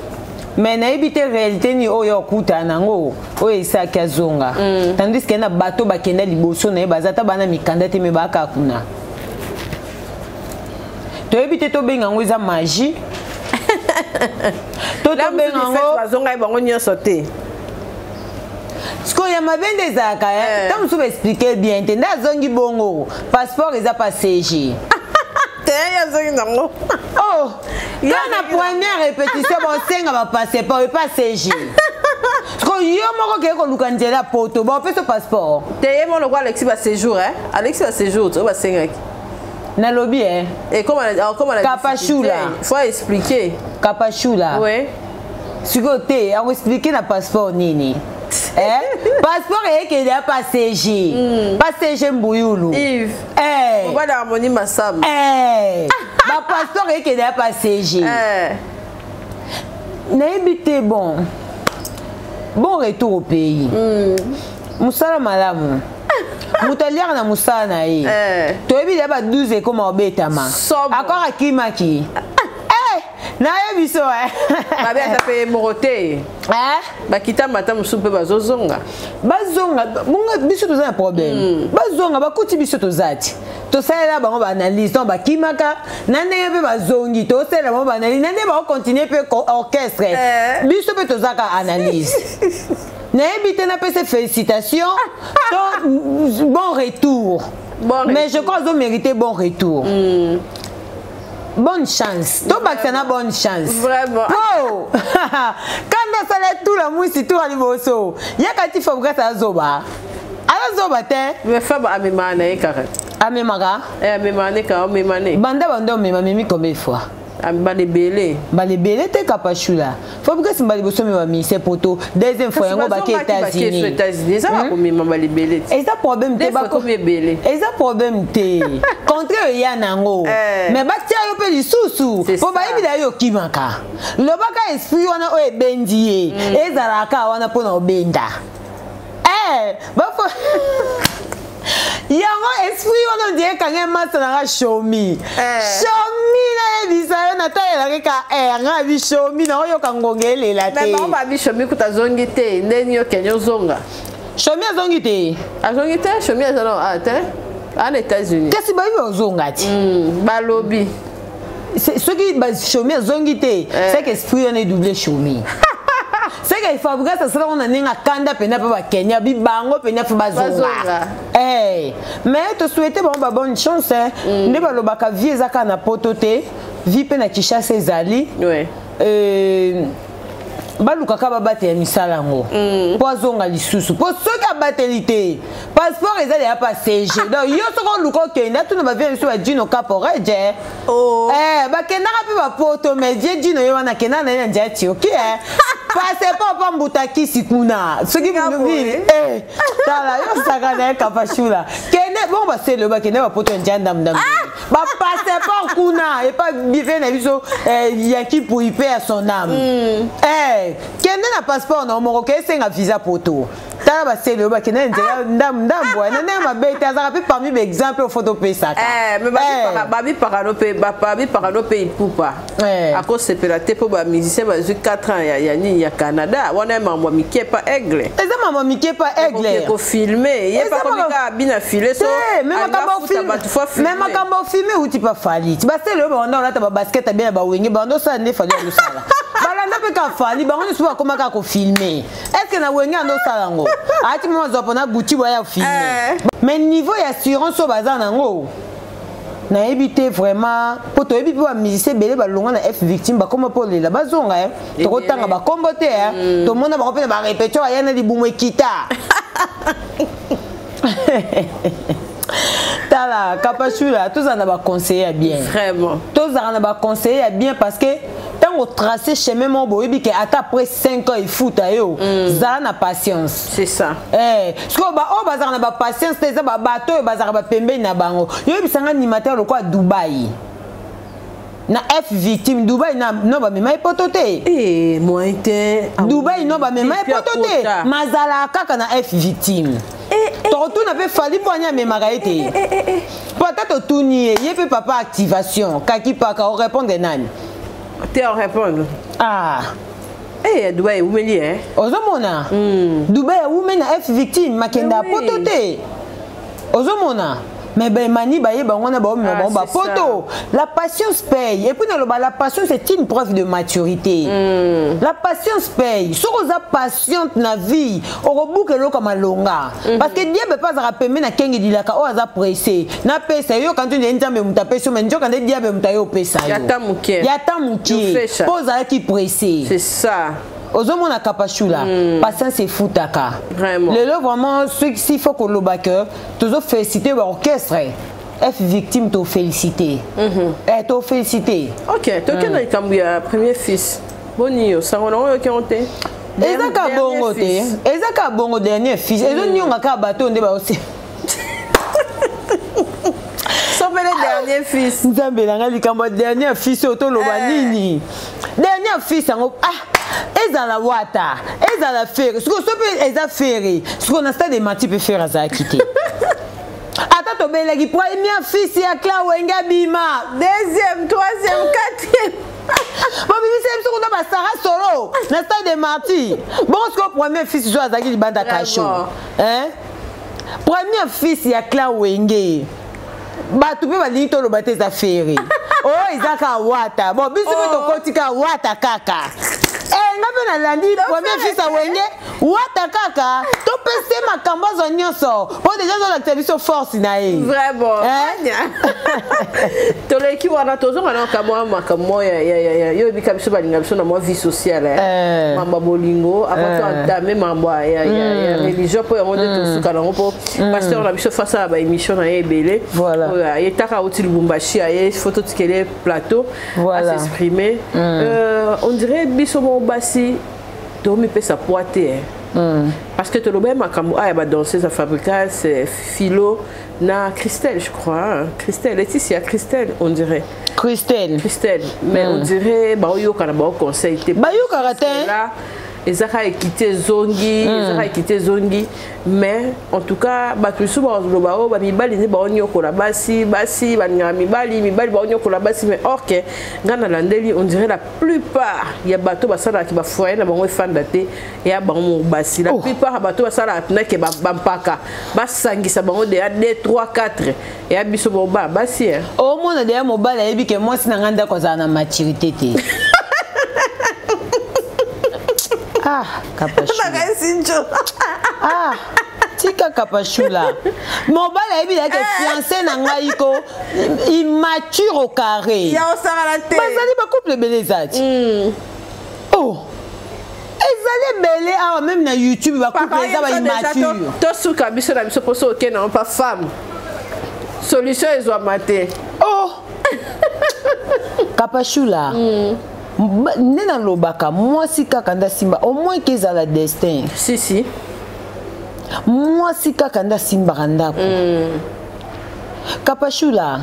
Mais nayebi te réalité ni oyo okuta nango oyo esaki azonga. Tandis que na bato bakenda liboso na ye baza ata bana mikanda te me baka kuna. Toyebi te tobenga yango eza magie. To La tobenga musique yango fête bazonga ye bango nyonso te. Sikoyo ya mabe nde ezalaka, hein. Ntango mosusu baexplike bien te nde azongi bongo passeport eza pa CG. Te, ye azongi nango. Oh, Ye kaka na azongi nango. première répétition bosenga ba passeport epa CG. Sikoyo yo moko okei koluka nzela ya poto, baopesa passeport. Te, ye moko lokola Alexis ba séjour, hein. Alexis ba séjour, oyo basengaki. Nalobi eh. Et comme on a Kapashula. Faut expliquer. Kapashula. Oui. Sikoyo te, akoexplike na passeport nini? Eh? Passeport eyekende ya pa CG. Pa CG Mbuyulu. Yves. Eh. Mobali Harmonie Masamba. Eh. Ba passeport eyekende ya pa CG. Eh. Nayebi te bon. Bon retour au pays. Mosala malamu. Moto aliaka na mosala na ye. Toyebi deya ba 12 ekoma obetama. Akor akimaki. Eh, nayebi so eh. Babe ata pe moko te. Bakita mata mosusu mpe bazozonga. Bazonga, bonga biso toza na problème. Bazonga bakuti biso toza ti. Tosalela bango ba analyse donc bakimaka na ndenge mpe bazongi tosalela bango ba analyse na ndenge bakocontinue mpe orchestre. Biso mpe tozaka analyse. Nayebi te napesa félicitation to bon retour. Bon Mais je crois mérité bon retour. Bonne chance. Tobakisa na bonne chance. Vraiment. Po! Kanda asala tula mwisi tula liboso. Yaka ti Fabrice azoba. Azoba te. Mais Fab amemaka na ye kaka. Amemaka? Eh, amemaka ne kaka, omema ne. Banda banda omema memi combien de fois? Mbala ebele. Mbala ebele te Kapashula. Fabrice mbala liboso omema ministère poto. Deuxième fois yango bake États-Unis. États-Unis. Eza bakomema mbala ebele te. Eza problème te. Bakomi ebele. Eza problème te. Contraire eya nango. Mais batia yo mpe lisusu. Po bayebi na yo okimaka. Lobaka esprit wana oyo ebendi ye. Ezalaka wana mpona obenda. Eh, bafo yango esprit wana ondie ekangi masa nanga shomi. Shomi nayebisa yo natalelaki ka air nga bi shomi naoyoka ngonga elela te. Mais bango babi shomi kuta azongi te ndeni yo kende ozonga. Shomi azongi te. Azongi te, shomi aza na te. Ana États-Unis. Kasi bayebi ozonga ti. Balobi. Soki shomi azongi te, c'est que esprit wana edouble shomi. C'est que Fabrice asala ngo na ndenge akanda mpenza mpe bakenya bi bango mpenza mpe bazonga. Eh, mais to souhaiter bango ba bonne chance hein. Nde balobaka vie eza kaka na poto te, vie mpe na Kinshasa ezali. Balukaka babatela misala yango mpo azonga lisusu mpo soki abateli te passeport eza deya pa CG donc yo soki oluka okende atuna bavie biso ba Gino Caporeje. Eh, bakendaka mpe bapoto mais vie Gino ye wana akendaka na ye na nzela Turquie eh. Passeport pa mbuta kisi kuna soki eh, tala yo saka na ye Kapashula kende bongo basele oyo bakende bapoto ya nzela ndamundambu ba passeport kuna epa bive na biso Yaki Pui pe ya son âme. Eh, kende na passeport na moko ke esenga visa poto. Tala basele oyo bakende na nzela ndambu ndambu na ndenge mabe te azalaka mpe parmi ba exemple oyo foto opesaka. Eh, mais babi parano mpe babi parano mpe ipupa. Akosepela te mpo ba musicien bazwi 4 ans ya nini ya Canada wana ya mambo mike pa aigle. Eza mambo mike pa aigle. Ko filmer ye pa komi kaka bina filet so. Te, mais makambo filmer. Mais makambo filmer uti pa fali. Basele oyo banda olata ba basket bien ba wenge banda osala nde fali osala. Balanda mpe ka fali bango nyonso bakoma kaka kofilmer. Est-ce que na wenge ando osala yango? Ati mama zwa pona Gucci boya filmer. Mais niveau ya assurance oyo baza nango nayebi te vraiment po toyebi mpe bamusicien ebele balongwa na F victime bakoma mpo lela bazonga eh. Tokotanga bakombo te eh. Tomona bango mpe na barépétition aya na libumu ekita. Tala Kapashula tozala na baconseiller ya bien. Vraiment. Tozala na baconseiller ya bien parce que ntango tracer chemin moko boyebi ke ata après 5 ans efuta yo zala na patience. C'est ça. Eh, sikoyo ba oyo bazalaka na ba patience te eza ba bato oyo bazalaka ba pembeni na bango. Yoyebisanga animateur lokola Dubai. Na F victime Dubai na no ba mema poto te. Eh, moyen te. Dubai no ba mema poto te. Mazala kaka na F victime. Tokotuna pe Fally po anya memaka ye te. Po ata totuni ye, ye pe papa activation, kaki paka o répondre nani? Te o répondre. Ah. Eh, Dubai ewumeli eh. Ozomona? Dubai ewumeli na F victime makenda poto te. Ozomona? Mais ben mani baye bango na baomema bango ba poto. La patience paye. Et puis naloba la patience c'est une preuve de maturité. La patience paye. Soki oza patiente na vie, okobuka eloko ya malonga. Parce que diable pe azalaka pembe na kenge dilaka oyo aza pressé. Na pesa yo kantu nde Nzambe moto apesi yo, mais nzoka nde diable moto aye opesa yo. Ya ta moke. Ya ta moke. Po ozalaki pressé. C'est ça. Ozomona Kapashula, patience efutaka. Vraiment. Lelo vraiment ceux s'il faut koloba que tozo féliciter ba orchestre. F victime to félicité. Mm -hmm. Eh to félicité. OK, tokende na likambo ya premier fils. Boni yo sango na oyo oki te. Eza ka bongo te. Eza ka bongo dernier fils. Ezo nyonga ka bato nde ba aussi. Sopele dernier fils. Nzambe na ngai likambo ya dernier fils oyo toloba eh. nini? Dernier fils yango ah ezala wata ezala fere sikoyo so mpe eza fere sikoyo na stade emati mpe fere azalaki te ata tobelaki premier fils ya clan wenge abima deuxième troisième quatrième babimisi biso kuna basara solo na stade de martyr bongo sikoyo premier fils so azalaki libanda kasho premier fils ya clan wenge bato mpe balingi toloba te eza fere oyo oh, eza kaka wata bon biso mpe oh. tokoti kaka wata kaka eh, nga mpe nalandi premier fils ya wenge wata kaka topesi ye makambo azwa nyonso mpo deja azolakisa biso force na ye vraiment eh? toleki wana tozonga na kamwa makambo yo oyebika biso balinga biso na mwa vie sociale eh. mambo ya bolingo avant to entame mambo ya religion mpo yango nde tosuka nango mpo pasteur na biso face ya baémission na ye ebele oyo aye taka auti lubumbashi aye fo totikele plateau asexprime on dirait biso moko basi tomipesa poids te eh. Parce que tolobaki makambo aya badanseuse ya fabricas philo na Christelle je crois hein? Christelle Laetitia Christelle on dirait Christelle Christelle mais on dirait baoyokana bao conseil te bayokaka te là ezaka ekiti ezongi ezaka ekiti ezongi mais en tout cas bato misusu bakoloba oyo bamibali nde baonyokola basi basi balingaka mibali mibali baonyokola basi mais or ke ngai nalandeli on dirait la plupart ya bato basalaka bafoyer na bango efanda te eya bango moko basi la plupart ya bato basalaka mpena ke bampaka basangisa bango deya 2 3 4 eya biso moko bana basi omona deya mobali ayebi ke mwasi na ngai ndako azala na maturité te ah kapashula ah tika kapashula mobali ayebi yake fiancé na ngai ko immature au carré bazali bacouple ebele eza ti oh ezali ebele awa meme na youtube bacouple eza baimmature tosuka biso na biso mposo okende yango pa femme solution ezwama te oh kapashula nde nalobaka mwasi kaka nde asimba au moins ke ezala destin si si mwasi kaka nde asimbaka ndako kapashula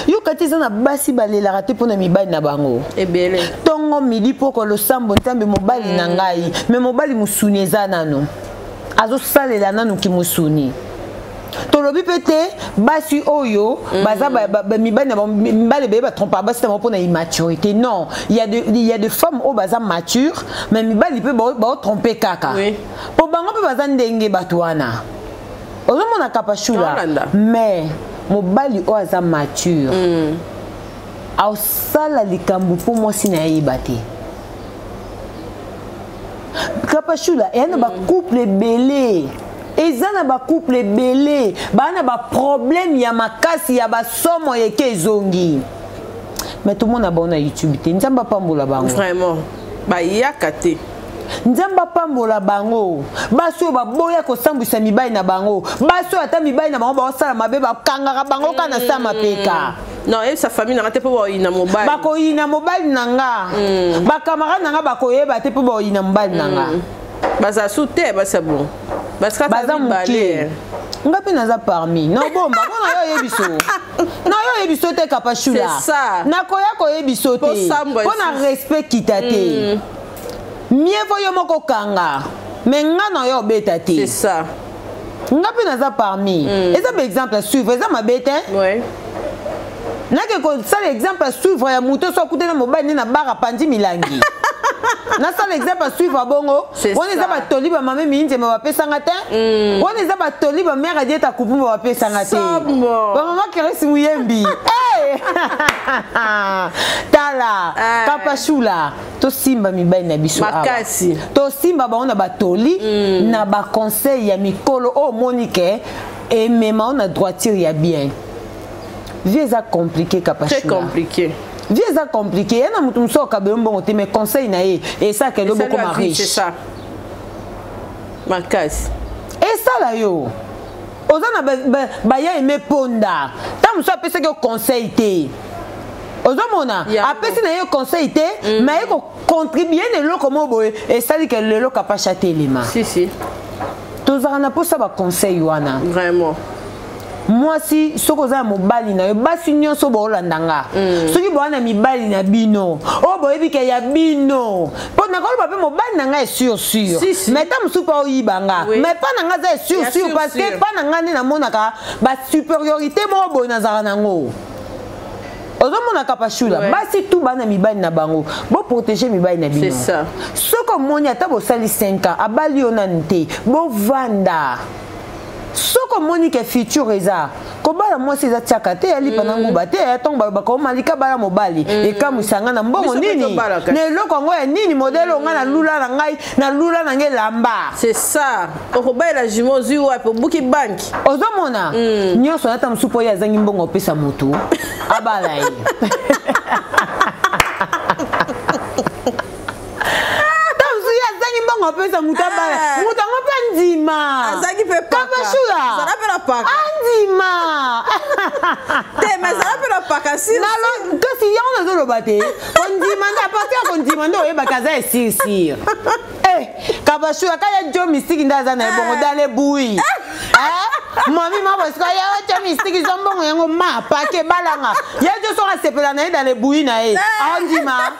yoka te eza na basi balelaka te mpo na mibali na bango ebele ntongo midi poko losambo nzambe mobali na ngai me mobali mosuni eza nano azosalela nano kimosuni tolobi mpe te basi oyo baza mibali na mibali ebele batrompaka basi na bango mpona immaturité non il y a de, il y a de femmes oyo baza mature mais mibali mpe baotrompe kaka mpo bango mpe baza ndenge bato wana ozomona kapashula mais mobali oyo aza mature aosala likambo mpo mwasi na ye ayeba te kapashula eya na bacouple ebele eza na bacouple ebele baa na baproblème ya makasi ya basomo eke ezongi mais tomona bango na youtube te nzambe apambola bango vraiment bayaka te nzambe apambola bango basi oyo baboya kosambwisa mibali na bango basi oyo ata mibali na bango baosala mabe bakangaka bango kaka na sa mapeka non eyebisa famille na nga te mpo bakoyina mobali bakoyina mobali na nga bakamarade na nga bakoyeba te mpo bakoyina mobali na nga baza su te basi ya bon baza moke nga mpe naza parmi nobomba mpo na yo oyebi so na yo oyebi so te kapashula nakoya koyebi so te mpo na respect kita te mieux vaut yo moko kanga mais nga na yo obeta te c'est ça nga mpe naza parmi eza baexemple à suivre eza mabe te nake kosala exemple à suivre ya moto so akutana mobali nde na bar apanzi milangi nasala exemple à suivre bongo wana eza batoli bamame minzema bapesanga te wana eza batoli bamare adieta kupumba bapesanga te bamama keresi muyembi tala kapashula tosimba mibali na biso awa tosimba bango na batoli na baconseil ya mikolo oyo omoni ke emema o na droiture ya bien vie eza compliqué kapashula très compliqué vie eza compliqué ye na moto mosusu akaba yo mbongo te mais conseil na ye esalaka elobi okoma riche makasi esala yo. Oza na baya aime ponda. Ntango mosusu apesaki yo conseil te. Ozomona apesi na ye conseil te, mais aye kocontribue na eloko moko boye esali ke lelo Kapasha atelema. Si si. Tozalaka na mposa baconseil wana. Vraiment. Mwasi soki oza na mobali na yo, basi nyonso boolanda nga, soki boa na mibali na bino oyo boyebi ke ya bino, mpo nakoloba mpe mobali na ngai esur sur, mais ta mosusu mpe oyiba nga, mais mpa na ngai aza esur sur, parce que mpa na ngai nde namonaka basupériorité moko boye nazalaka nango. Ozomona Kapashula, basi tu bana mibali na bango, boprotege mibali na bino. Soki omoni ata bosali 5 ans abali yo nanu te, bovanda. Soki omoni ke futur eza kobala mwasi eza tiaka te, ya lipa na nguba te, ntango balobaka omalika bala mobali, ekamwisa ngai na mbongo nini na eloko yango ya nini modele oyo ngai nalula na ngai, nalula na ngai elamba. C'est ça, okobalela jumeau ozwi wapi, obuki banki. Ozomona nyonso ata mosusu mpo ye azangi mbongo opesa motu abala ye. Azangi mbongo apesa moto abala, moto yango mpe andima. Azangi mpe Kapashula andima te, mais azala mpe na paka. Kasi yango nazoloba te, kondima nde apartir ya kondima nde oyebaka aza esir. Kapashula kaya jo mistiki nde aza na ye bongo dale bui mami moko sikoyo ya otya mistiki zwa mbongo yango ma pake balanga ye jo soki asepela na ye dale bui na ye aondima.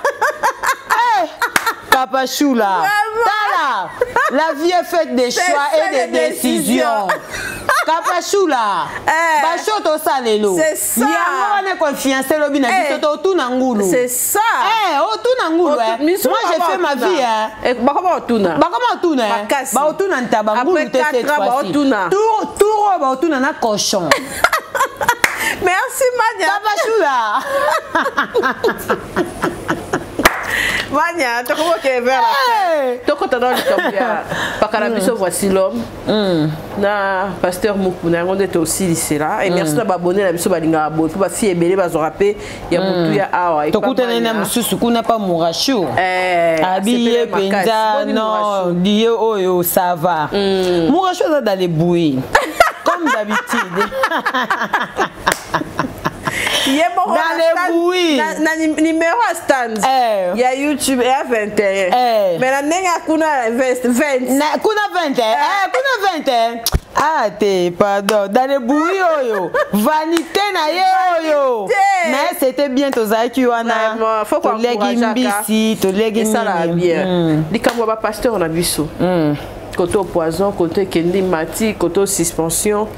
Kapashula, tala, la vie est faite de choix et de décisions. Kapashula, basho tosala lelo yango wana confiance elobi na biso totuna ngulu. C'est ça. Otuna ngulu. Moi j'ai fait ma vie. Bakoma otuna. Bakoma otuna. Baotuna ntaba ngulu te cette fois-ci. Tour tour oyo baotuna na cochon. Merci Mania. Kapashula. Mania, tokomoke vers la fin. Tokota na likambo ya paka na biso Voici l'homme na pasteur Mukuna, yango nde tosilisela. Et merci na baabonnés na biso balingaka boye, mpo bafille ebele bazwaka mpe ya motuya awa. Tokutani na mosusu kuna pa Murashu, abi ye mpenza non die oyo ça va. Murashu aza dans les bouilles comme d'habitude. Ye moko dans les bouilles. Na numéro ya stand ya YouTube eya 21, mais na ndenge ya kuna 20. Kuna 20, kuna 20. Ah te, pardon, dans les bouilles oyo vanité na ye oyo, mais c'était bien, tozalaki wana, toliaki mbisi, toliaki nini bien. Likambo ya bapasteur na biso, koto poison, koto ekendi mati, koto suspension,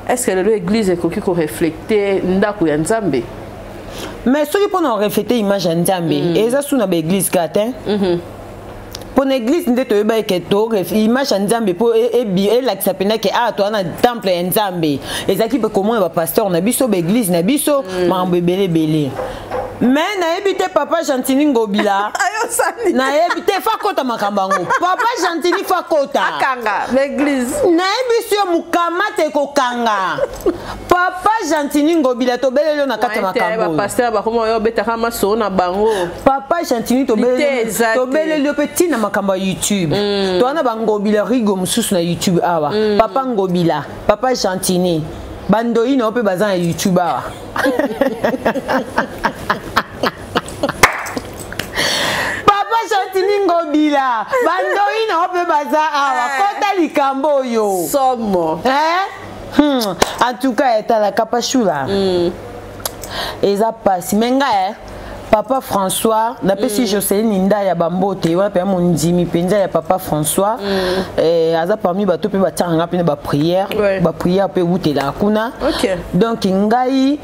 est ce que lelo église ekoki koreflecte ndako ya Nzambe? Mais soki mpona koreflecte image ya Nzambe, eza su na baeglise kaka te. Mpo na église nde toyeba eke to image ya Nzambe, mpo elakisa mpenza ke awa toza na temple ya Nzambe, ezalaki mpe komona bapasteur na biso, baeglise na biso, makambo ebele ebele. Mais nayebi te, papa Gentini Ngobila, nayebi te, fa kota makambo yango. Papa Gentini fa kota. Akanga l'église. Nayebi si yo mokama te kokanga papa Gentini Ngobila, tobeleli yo na kati ya makambo. Bapasteur bakoma oyo obetaka masolo na bango. Papa Gentini, tobeleli yo mpe ntina makambo ya YouTube. Toza na bangobila rigo mosusu na YouTube awa. Papa Ngobila, papa Gentini, bandoi na yo mpe baza na YouTube awa. Papa Gentini Ngobila, bandoi na yo mpe baza awa, kota likambo oyo. Somo. En tout cas, etalaka Pashula, eza pasi, me ngai papa François napesi Joseline Nda ya bambote wana mpenza, mondimi mpenza ya papa François. Aza parmi bato mpe batiaka nga mpena baprière, baprière mpe ewutelaka kuna. Donc ngai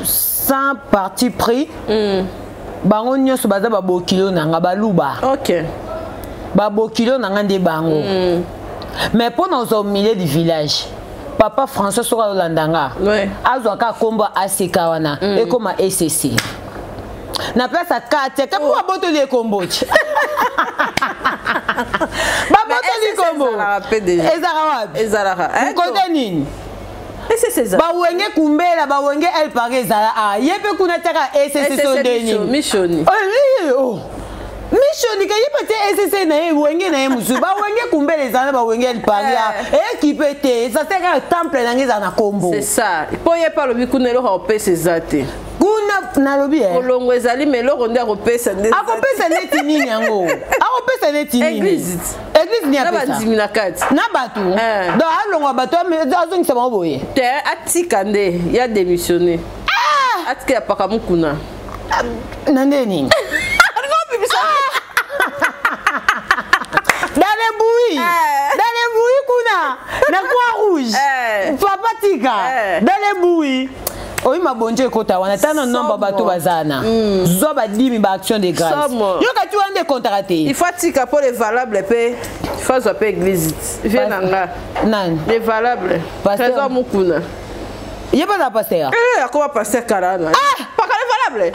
sans parti pris, bango nyonso baza babokilo na nga, baluba. Babokilo na nga nde bango. Mais mpo na ozwa au milieu du village, papa François soki azolanda nga, azwaka nkombo aseka wana, ekóma ecc na place ya kati ata mpo babotoli ekombo ti babotoli kombo ezalaka wapi? Ezalaka. Kote nini? Bawenge kumbela, bawenge El Paris ezala a ye mpe kuna tiaka ecc so nde nini? Mishoni. Oh. Mishonika ye mpe te ecc na ye wenge na ye mosusu bawenge kumbele ezala na bawenge ya liparia ekipe te eza te kaka temple na ngai ezala na kombo. C'est ça, mpo ye mpe alobi kuna eloko akopesa eza te. Kuna nalobi eh. Kolongo ezali, ma eloko nde akopesa nde. Akopesa neti nini yango? Akopesa neti nini? Église. Église nini na apesa? Bandimi na kati. Na bato. Donc alongwa bato, azongisa bango boye. Te, atika nde ya démissionné, atika ya paka mokuna. Na nde nini? Dans les bouillies, dans les bouillies kuna na Croix Rouge, papa tika dans les bouillies oyi mabonjo ekota wana tana nombre bato baza na zwa badimi ba action de grâce. Somo. Yoka ti wana nde ekontaka te. Il faut atika mpo le valable mpe, il faut azwa mpe église vie na nga. Nani? Le valable. Pasteur. Trésor Mukuna. Ye mpe aza pasteur? Eh, akoma pasteur kala wana. Paka le valable,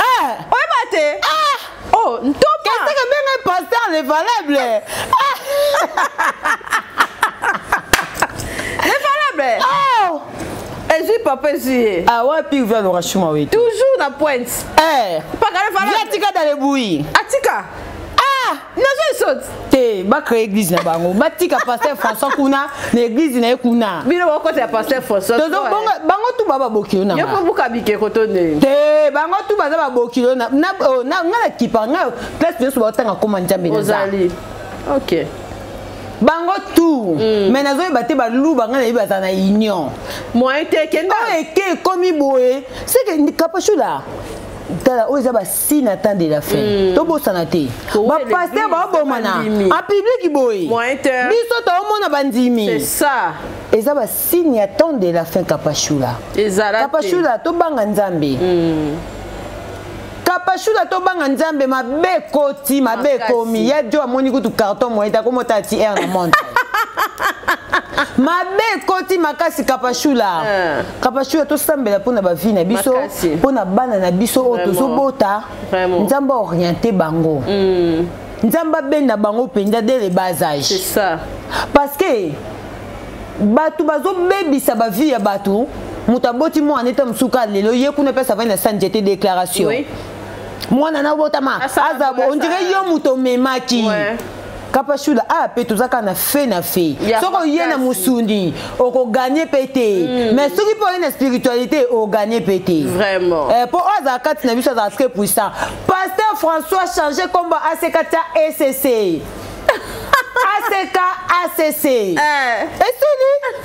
oyeba te. Oh, ntoma. Qu'est-ce que benga pasteur le valable? Le valable. Oh, ezwi papa, ezwi ye. Ah, wapi via Laura Shuma wetu? Toujours na pointe. Eh. Paka le valable. Via tika dans les bouillies. Atika. Ah, nazo esoti. Te, bacrée église na bango, batika pasteur François kuna na église na ye kuna. Bino bokota ya pasteur François. Tozo bango tu ba babokilo na yo nga. mpo buka bikeko to ndenge. Te, bango tu baza babokilo na oh, nga na kipa nga place nyonso baotanga koma Nzambe na za. Ozali ok. Bango tu, mais nazoyeba te baluba, nga nayebi baza na union. Moyen te, kenda. Oyo eke ekomi boye, seke Kapashula, tala oyo eza basigne à temps de la fin. Tobosana te, bapasteur baobomana bandimi. En public boye. Moyen te. Biso toomona bandimi. C'est ça. Eza basigne ya temps de la fin, Kapashula. Ezala te. Kapashula, tobanga Nzambe. Kapashula, tobanga Nzambe. Mabe ekoti, mabe Makasi. ekomi ya jo amoni kutu carton moye te, akomota ti aire na montre. Mabe ekoti makasi, Kapashula. Kapashula, tosambela mpona bavie na biso, Makasi. mpona bana na biso oyo Vraiment. tozobota. Vraiment. Nzambe aoriente bango, Nzambe abenda bango mpenza dès le bas âge. C'est ça. Parce que bato bazobebisa bavie ya bato. Moto aboti mwana ete mosuka lelo ye kuna mpe asavai na sa nzete déclaration. Mwana nabotama aza bo, on dirait yo moto omemaki. Kapashula, aya mpe toza kaka na fe na fe. Ya Soki oye na makasi. mosundi, okoganye mpe te, mais soki mpe oye na spiritualité, oganye mpe te. Vraiment. Eh, mpo oyo azala kati na biso azala très puissant. Pasteur François change kombo, ACK tia ECC, ACK ACC, esili.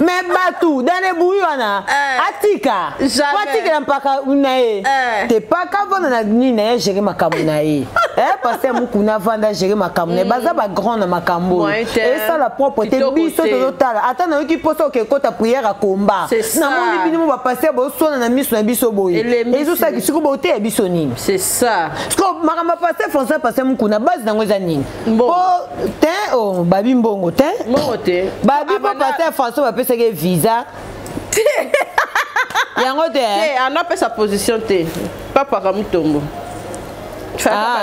Mais bato dans les bouillies wana, atika. Jamais. Po atikela mpaka na ye te, paka vanda na nini na ye, gérer makambo na ye. Eh, pasteur Mukuna vanda, gérer makambo na ye. Baza bagrand na makambo oyo. Moyen te. Esala propre te. Kitoko Biso te. tozotala, ata nayoki mposa oke ekota prière ya komba. C'est ça. Namoni bino mo bapasteur boswana na miso na biso boye. Elembisi. Ezosalaki sikoyo boteya biso nini? C'est ça. Sikoyo makambo ya pasteur François, pasteur Mukuna, base nango eza nini? Mbongo. Po te, oh, babi mbongo te. Mbongo te. Babi mpo pasteur François bapesaki ye visa yango te. Te, ano apesa position te, papaka mutombo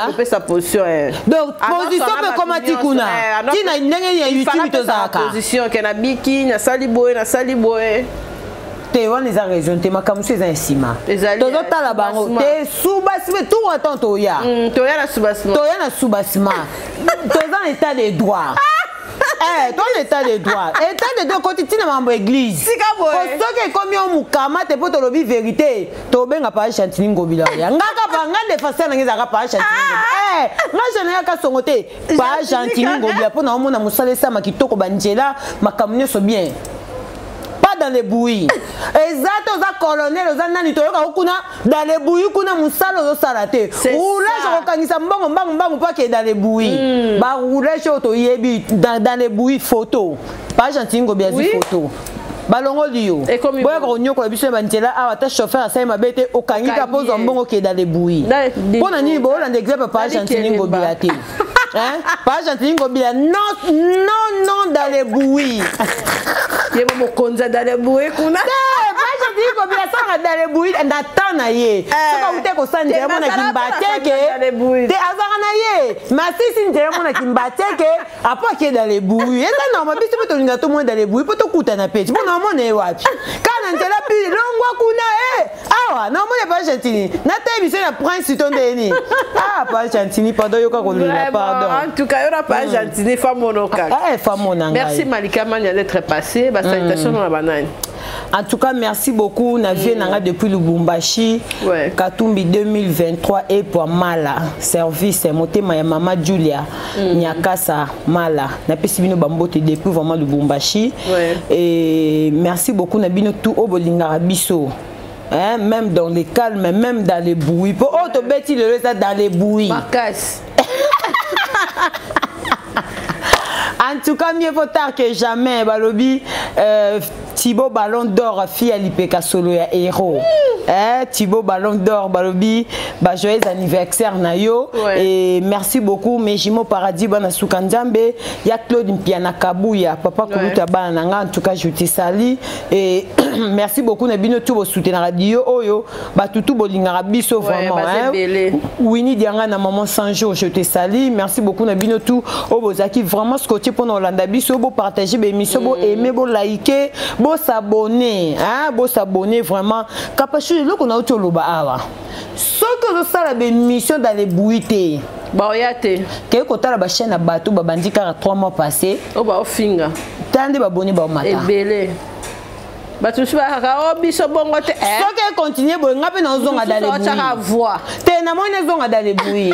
apesa position eh. Donc position mpe ekoma ti kuna, ntina ndenge ya YouTube tozalaka. Position ke nabiki, nasali boye, nasali boye. Te, wana eza raison te. Makambo mosusu eza na nsima. Ezali, Tozotala bango soubassement. te, soubassement tout attend toya. Toya na soubassement. Toya na soubassement, toza na état de droit. Eh, toza na état de droit. État de droit ekoti ntina makambo église. Sika boye. Po soki ekomi yo mokama te, mpo tolobi vérité, tobenga pa Chantini Ngobila ya ngaka pa nga défenseur nange ezalaka pa Chantini Ngobila. Eh, nga jane yaka songo te, pa Chantini Ngobila, mpo na omona mosala esama kitoko, banzela makambo nyonso bien, pas dans les bouillies. Eza te oza colonel, oza nani, toyoka kuna dans les bouillies kuna mosala ozosala te. Roulage okokangisa mbongo mbangu mbangu mpo akende dans les bouillies. Baroulage oyo toyebi dans les bouillies, photo pa Gentiny Ngobila azwi photo, balongoli yo. Boyaka konyokola biso na banzela awa. Ata chauffeur asali mabe te, okangi kaka mpo ozwa mbongo, okende dans les bouillies. Mpo na nini boolanda exemple pa Gentiny Ngobila te? Hein? Pa Gentiny Ngobila, non, non, non, dans les bouillies. Ye mo mokonzi dans les bouillies kuna. Te, pa Gentini Ngobila asalaka dans le bruit na temps na ye. Soki awuti kosala nzela mona kimbateke te azalaka na ye masisi nzela mona kimbateke apo ake dans le bruit eza normal. Biso mpe tolinga tomona dans le bruit mpo tokutana pe ti mpo na omona ye wapi kaka na nzela pi longwa kuna e awa na omona pa Gentini nataye biso na prince to ndeni ah pa Gentini pardon yoka kolela pardon. En tout cas yo na pa Gentini fa mono kaka eh fa mona ngai. Merci Malika Mania d'être passé ba salutation na banani. En tout cas, merci beaucoup. Na vie nanga depuis Lubumbashi. Ouais. Katumbi 2023 et pour Mala. Service motema ya mama Julia Nyakasa Mala. Na pesi bino bambote depuis vraiment Lubumbashi. Ouais. Et merci beaucoup na bino tout oyo bolingaka biso. Hein, même dans les calmes, même dans les bruits. Po oh to beti lelo eza dans les bruits. Makasi. En tout cas, mieux vaut tard que jamais. Balobi, Thibaut Ballon d'Or, fille à l'IPK solo ya héros. Eh, Thibaut Ballon d'Or, Balobi, bah, joyeux anniversaire na yo. Ouais. Et merci beaucoup, mes jumeaux paradis, bana Soukanzambe, ya Claude Mpiana Kabuya, papa Kuluta bana nanga, en tout cas, je te salue. Et merci beaucoup, na bino tout bo soutenir radio oyo, ba tutu bolingaka biso Ouais, vraiment, ba hein. zebele. Winnie Dianga na maman 100 jours, je te salue. Merci beaucoup na bino tout oyo bozaki vraiment scotché pour Olanda biso, bo partager ba émission, bo aimer, bo liker, bo s'abonner, hein, bo s'abonner vraiment. Kapashu eloko na uti oloba awa. Soki ozosala ba émission dans les bruits te. Ba oya te. Ke kotala ba chaîne ya bato ba bandi kaka 3 mois passés. O ba ofinga. Tande ba boni ba omata. Ebele. Bato mosusu bayaka o biso bongo te, eh. Soki econtinue boye nga mpe nazonga dans les Mosusu aotiaka bruits. voix. Te namoni ezonga dans les bruits.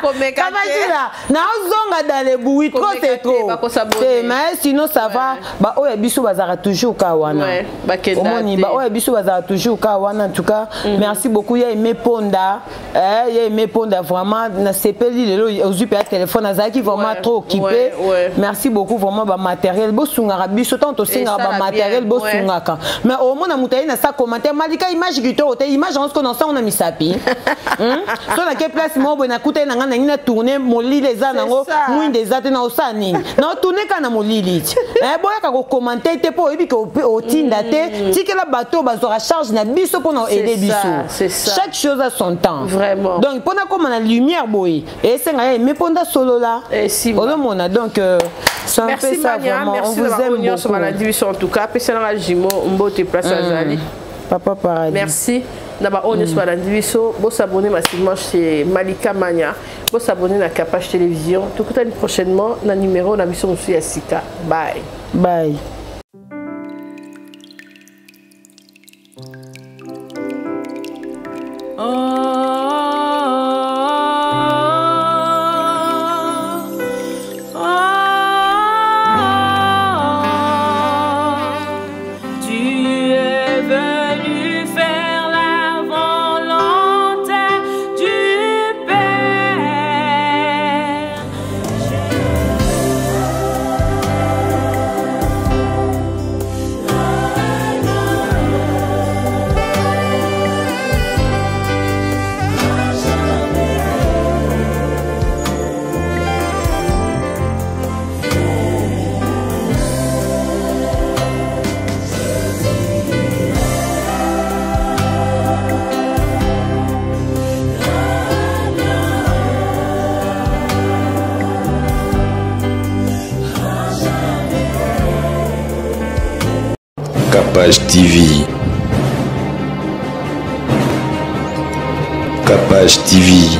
Komeka te. Kabajila, nazonga dans les bruits, trop Komeka c'est te, trop. bakosabone. Te, mais sinon ça va. Ba oyo ya biso bazalaka toujours ka wana. Ouais, bakenda Omoni, te. ba oyo ya biso bazalaka toujours ka wana. En tout cas, merci beaucoup ya Aimé Ponda. Eh, ya Aimé Ponda vraiment nasepeli lelo ozwi pe ya téléphone azalaki vraiment trop occupé. Merci beaucoup vraiment ba matériel bosungaka biso tant tosengaka ba Esala matériel bien, bosungaka. Mais au moins na moto aye na sa commentaire Malika image kitoko te image yango sikoyo na sango na misapi. So na ke place moko boye nakutani na ngai nangi na tourner molili eza C'est nango, ça. mwinda eza te na osala nini na otourne kaka na molili ti. Eh, boyaka kokommente te mpo oyebi ke otinda te tikela bato oyo bazwaka charge na biso mpona C'est oede ça, biso. c'est ça. Chaque chose a son temps. Vraiment. Donc mpona koma na lumière boye esenga ye eme mpo ndasolola. Eh, Simba. Ozomona donc c'est un peu Merci ça Mania, vraiment. On merci vous na aime bango nyonso beaucoup. balandi biso en tout cas. Pesananga Jimo mbote place azali. Papa Paradis. Merci na baoyo nyonso balandi biso. Bosabonner massivement chez Malika Mania. Bosabonner na Capage Télévision. Tokutani prochainement na numéro na biso mosusu ya sika. Bye. Bye. Tu es venu faire la volonté du Père. Capage TV. Capage TV.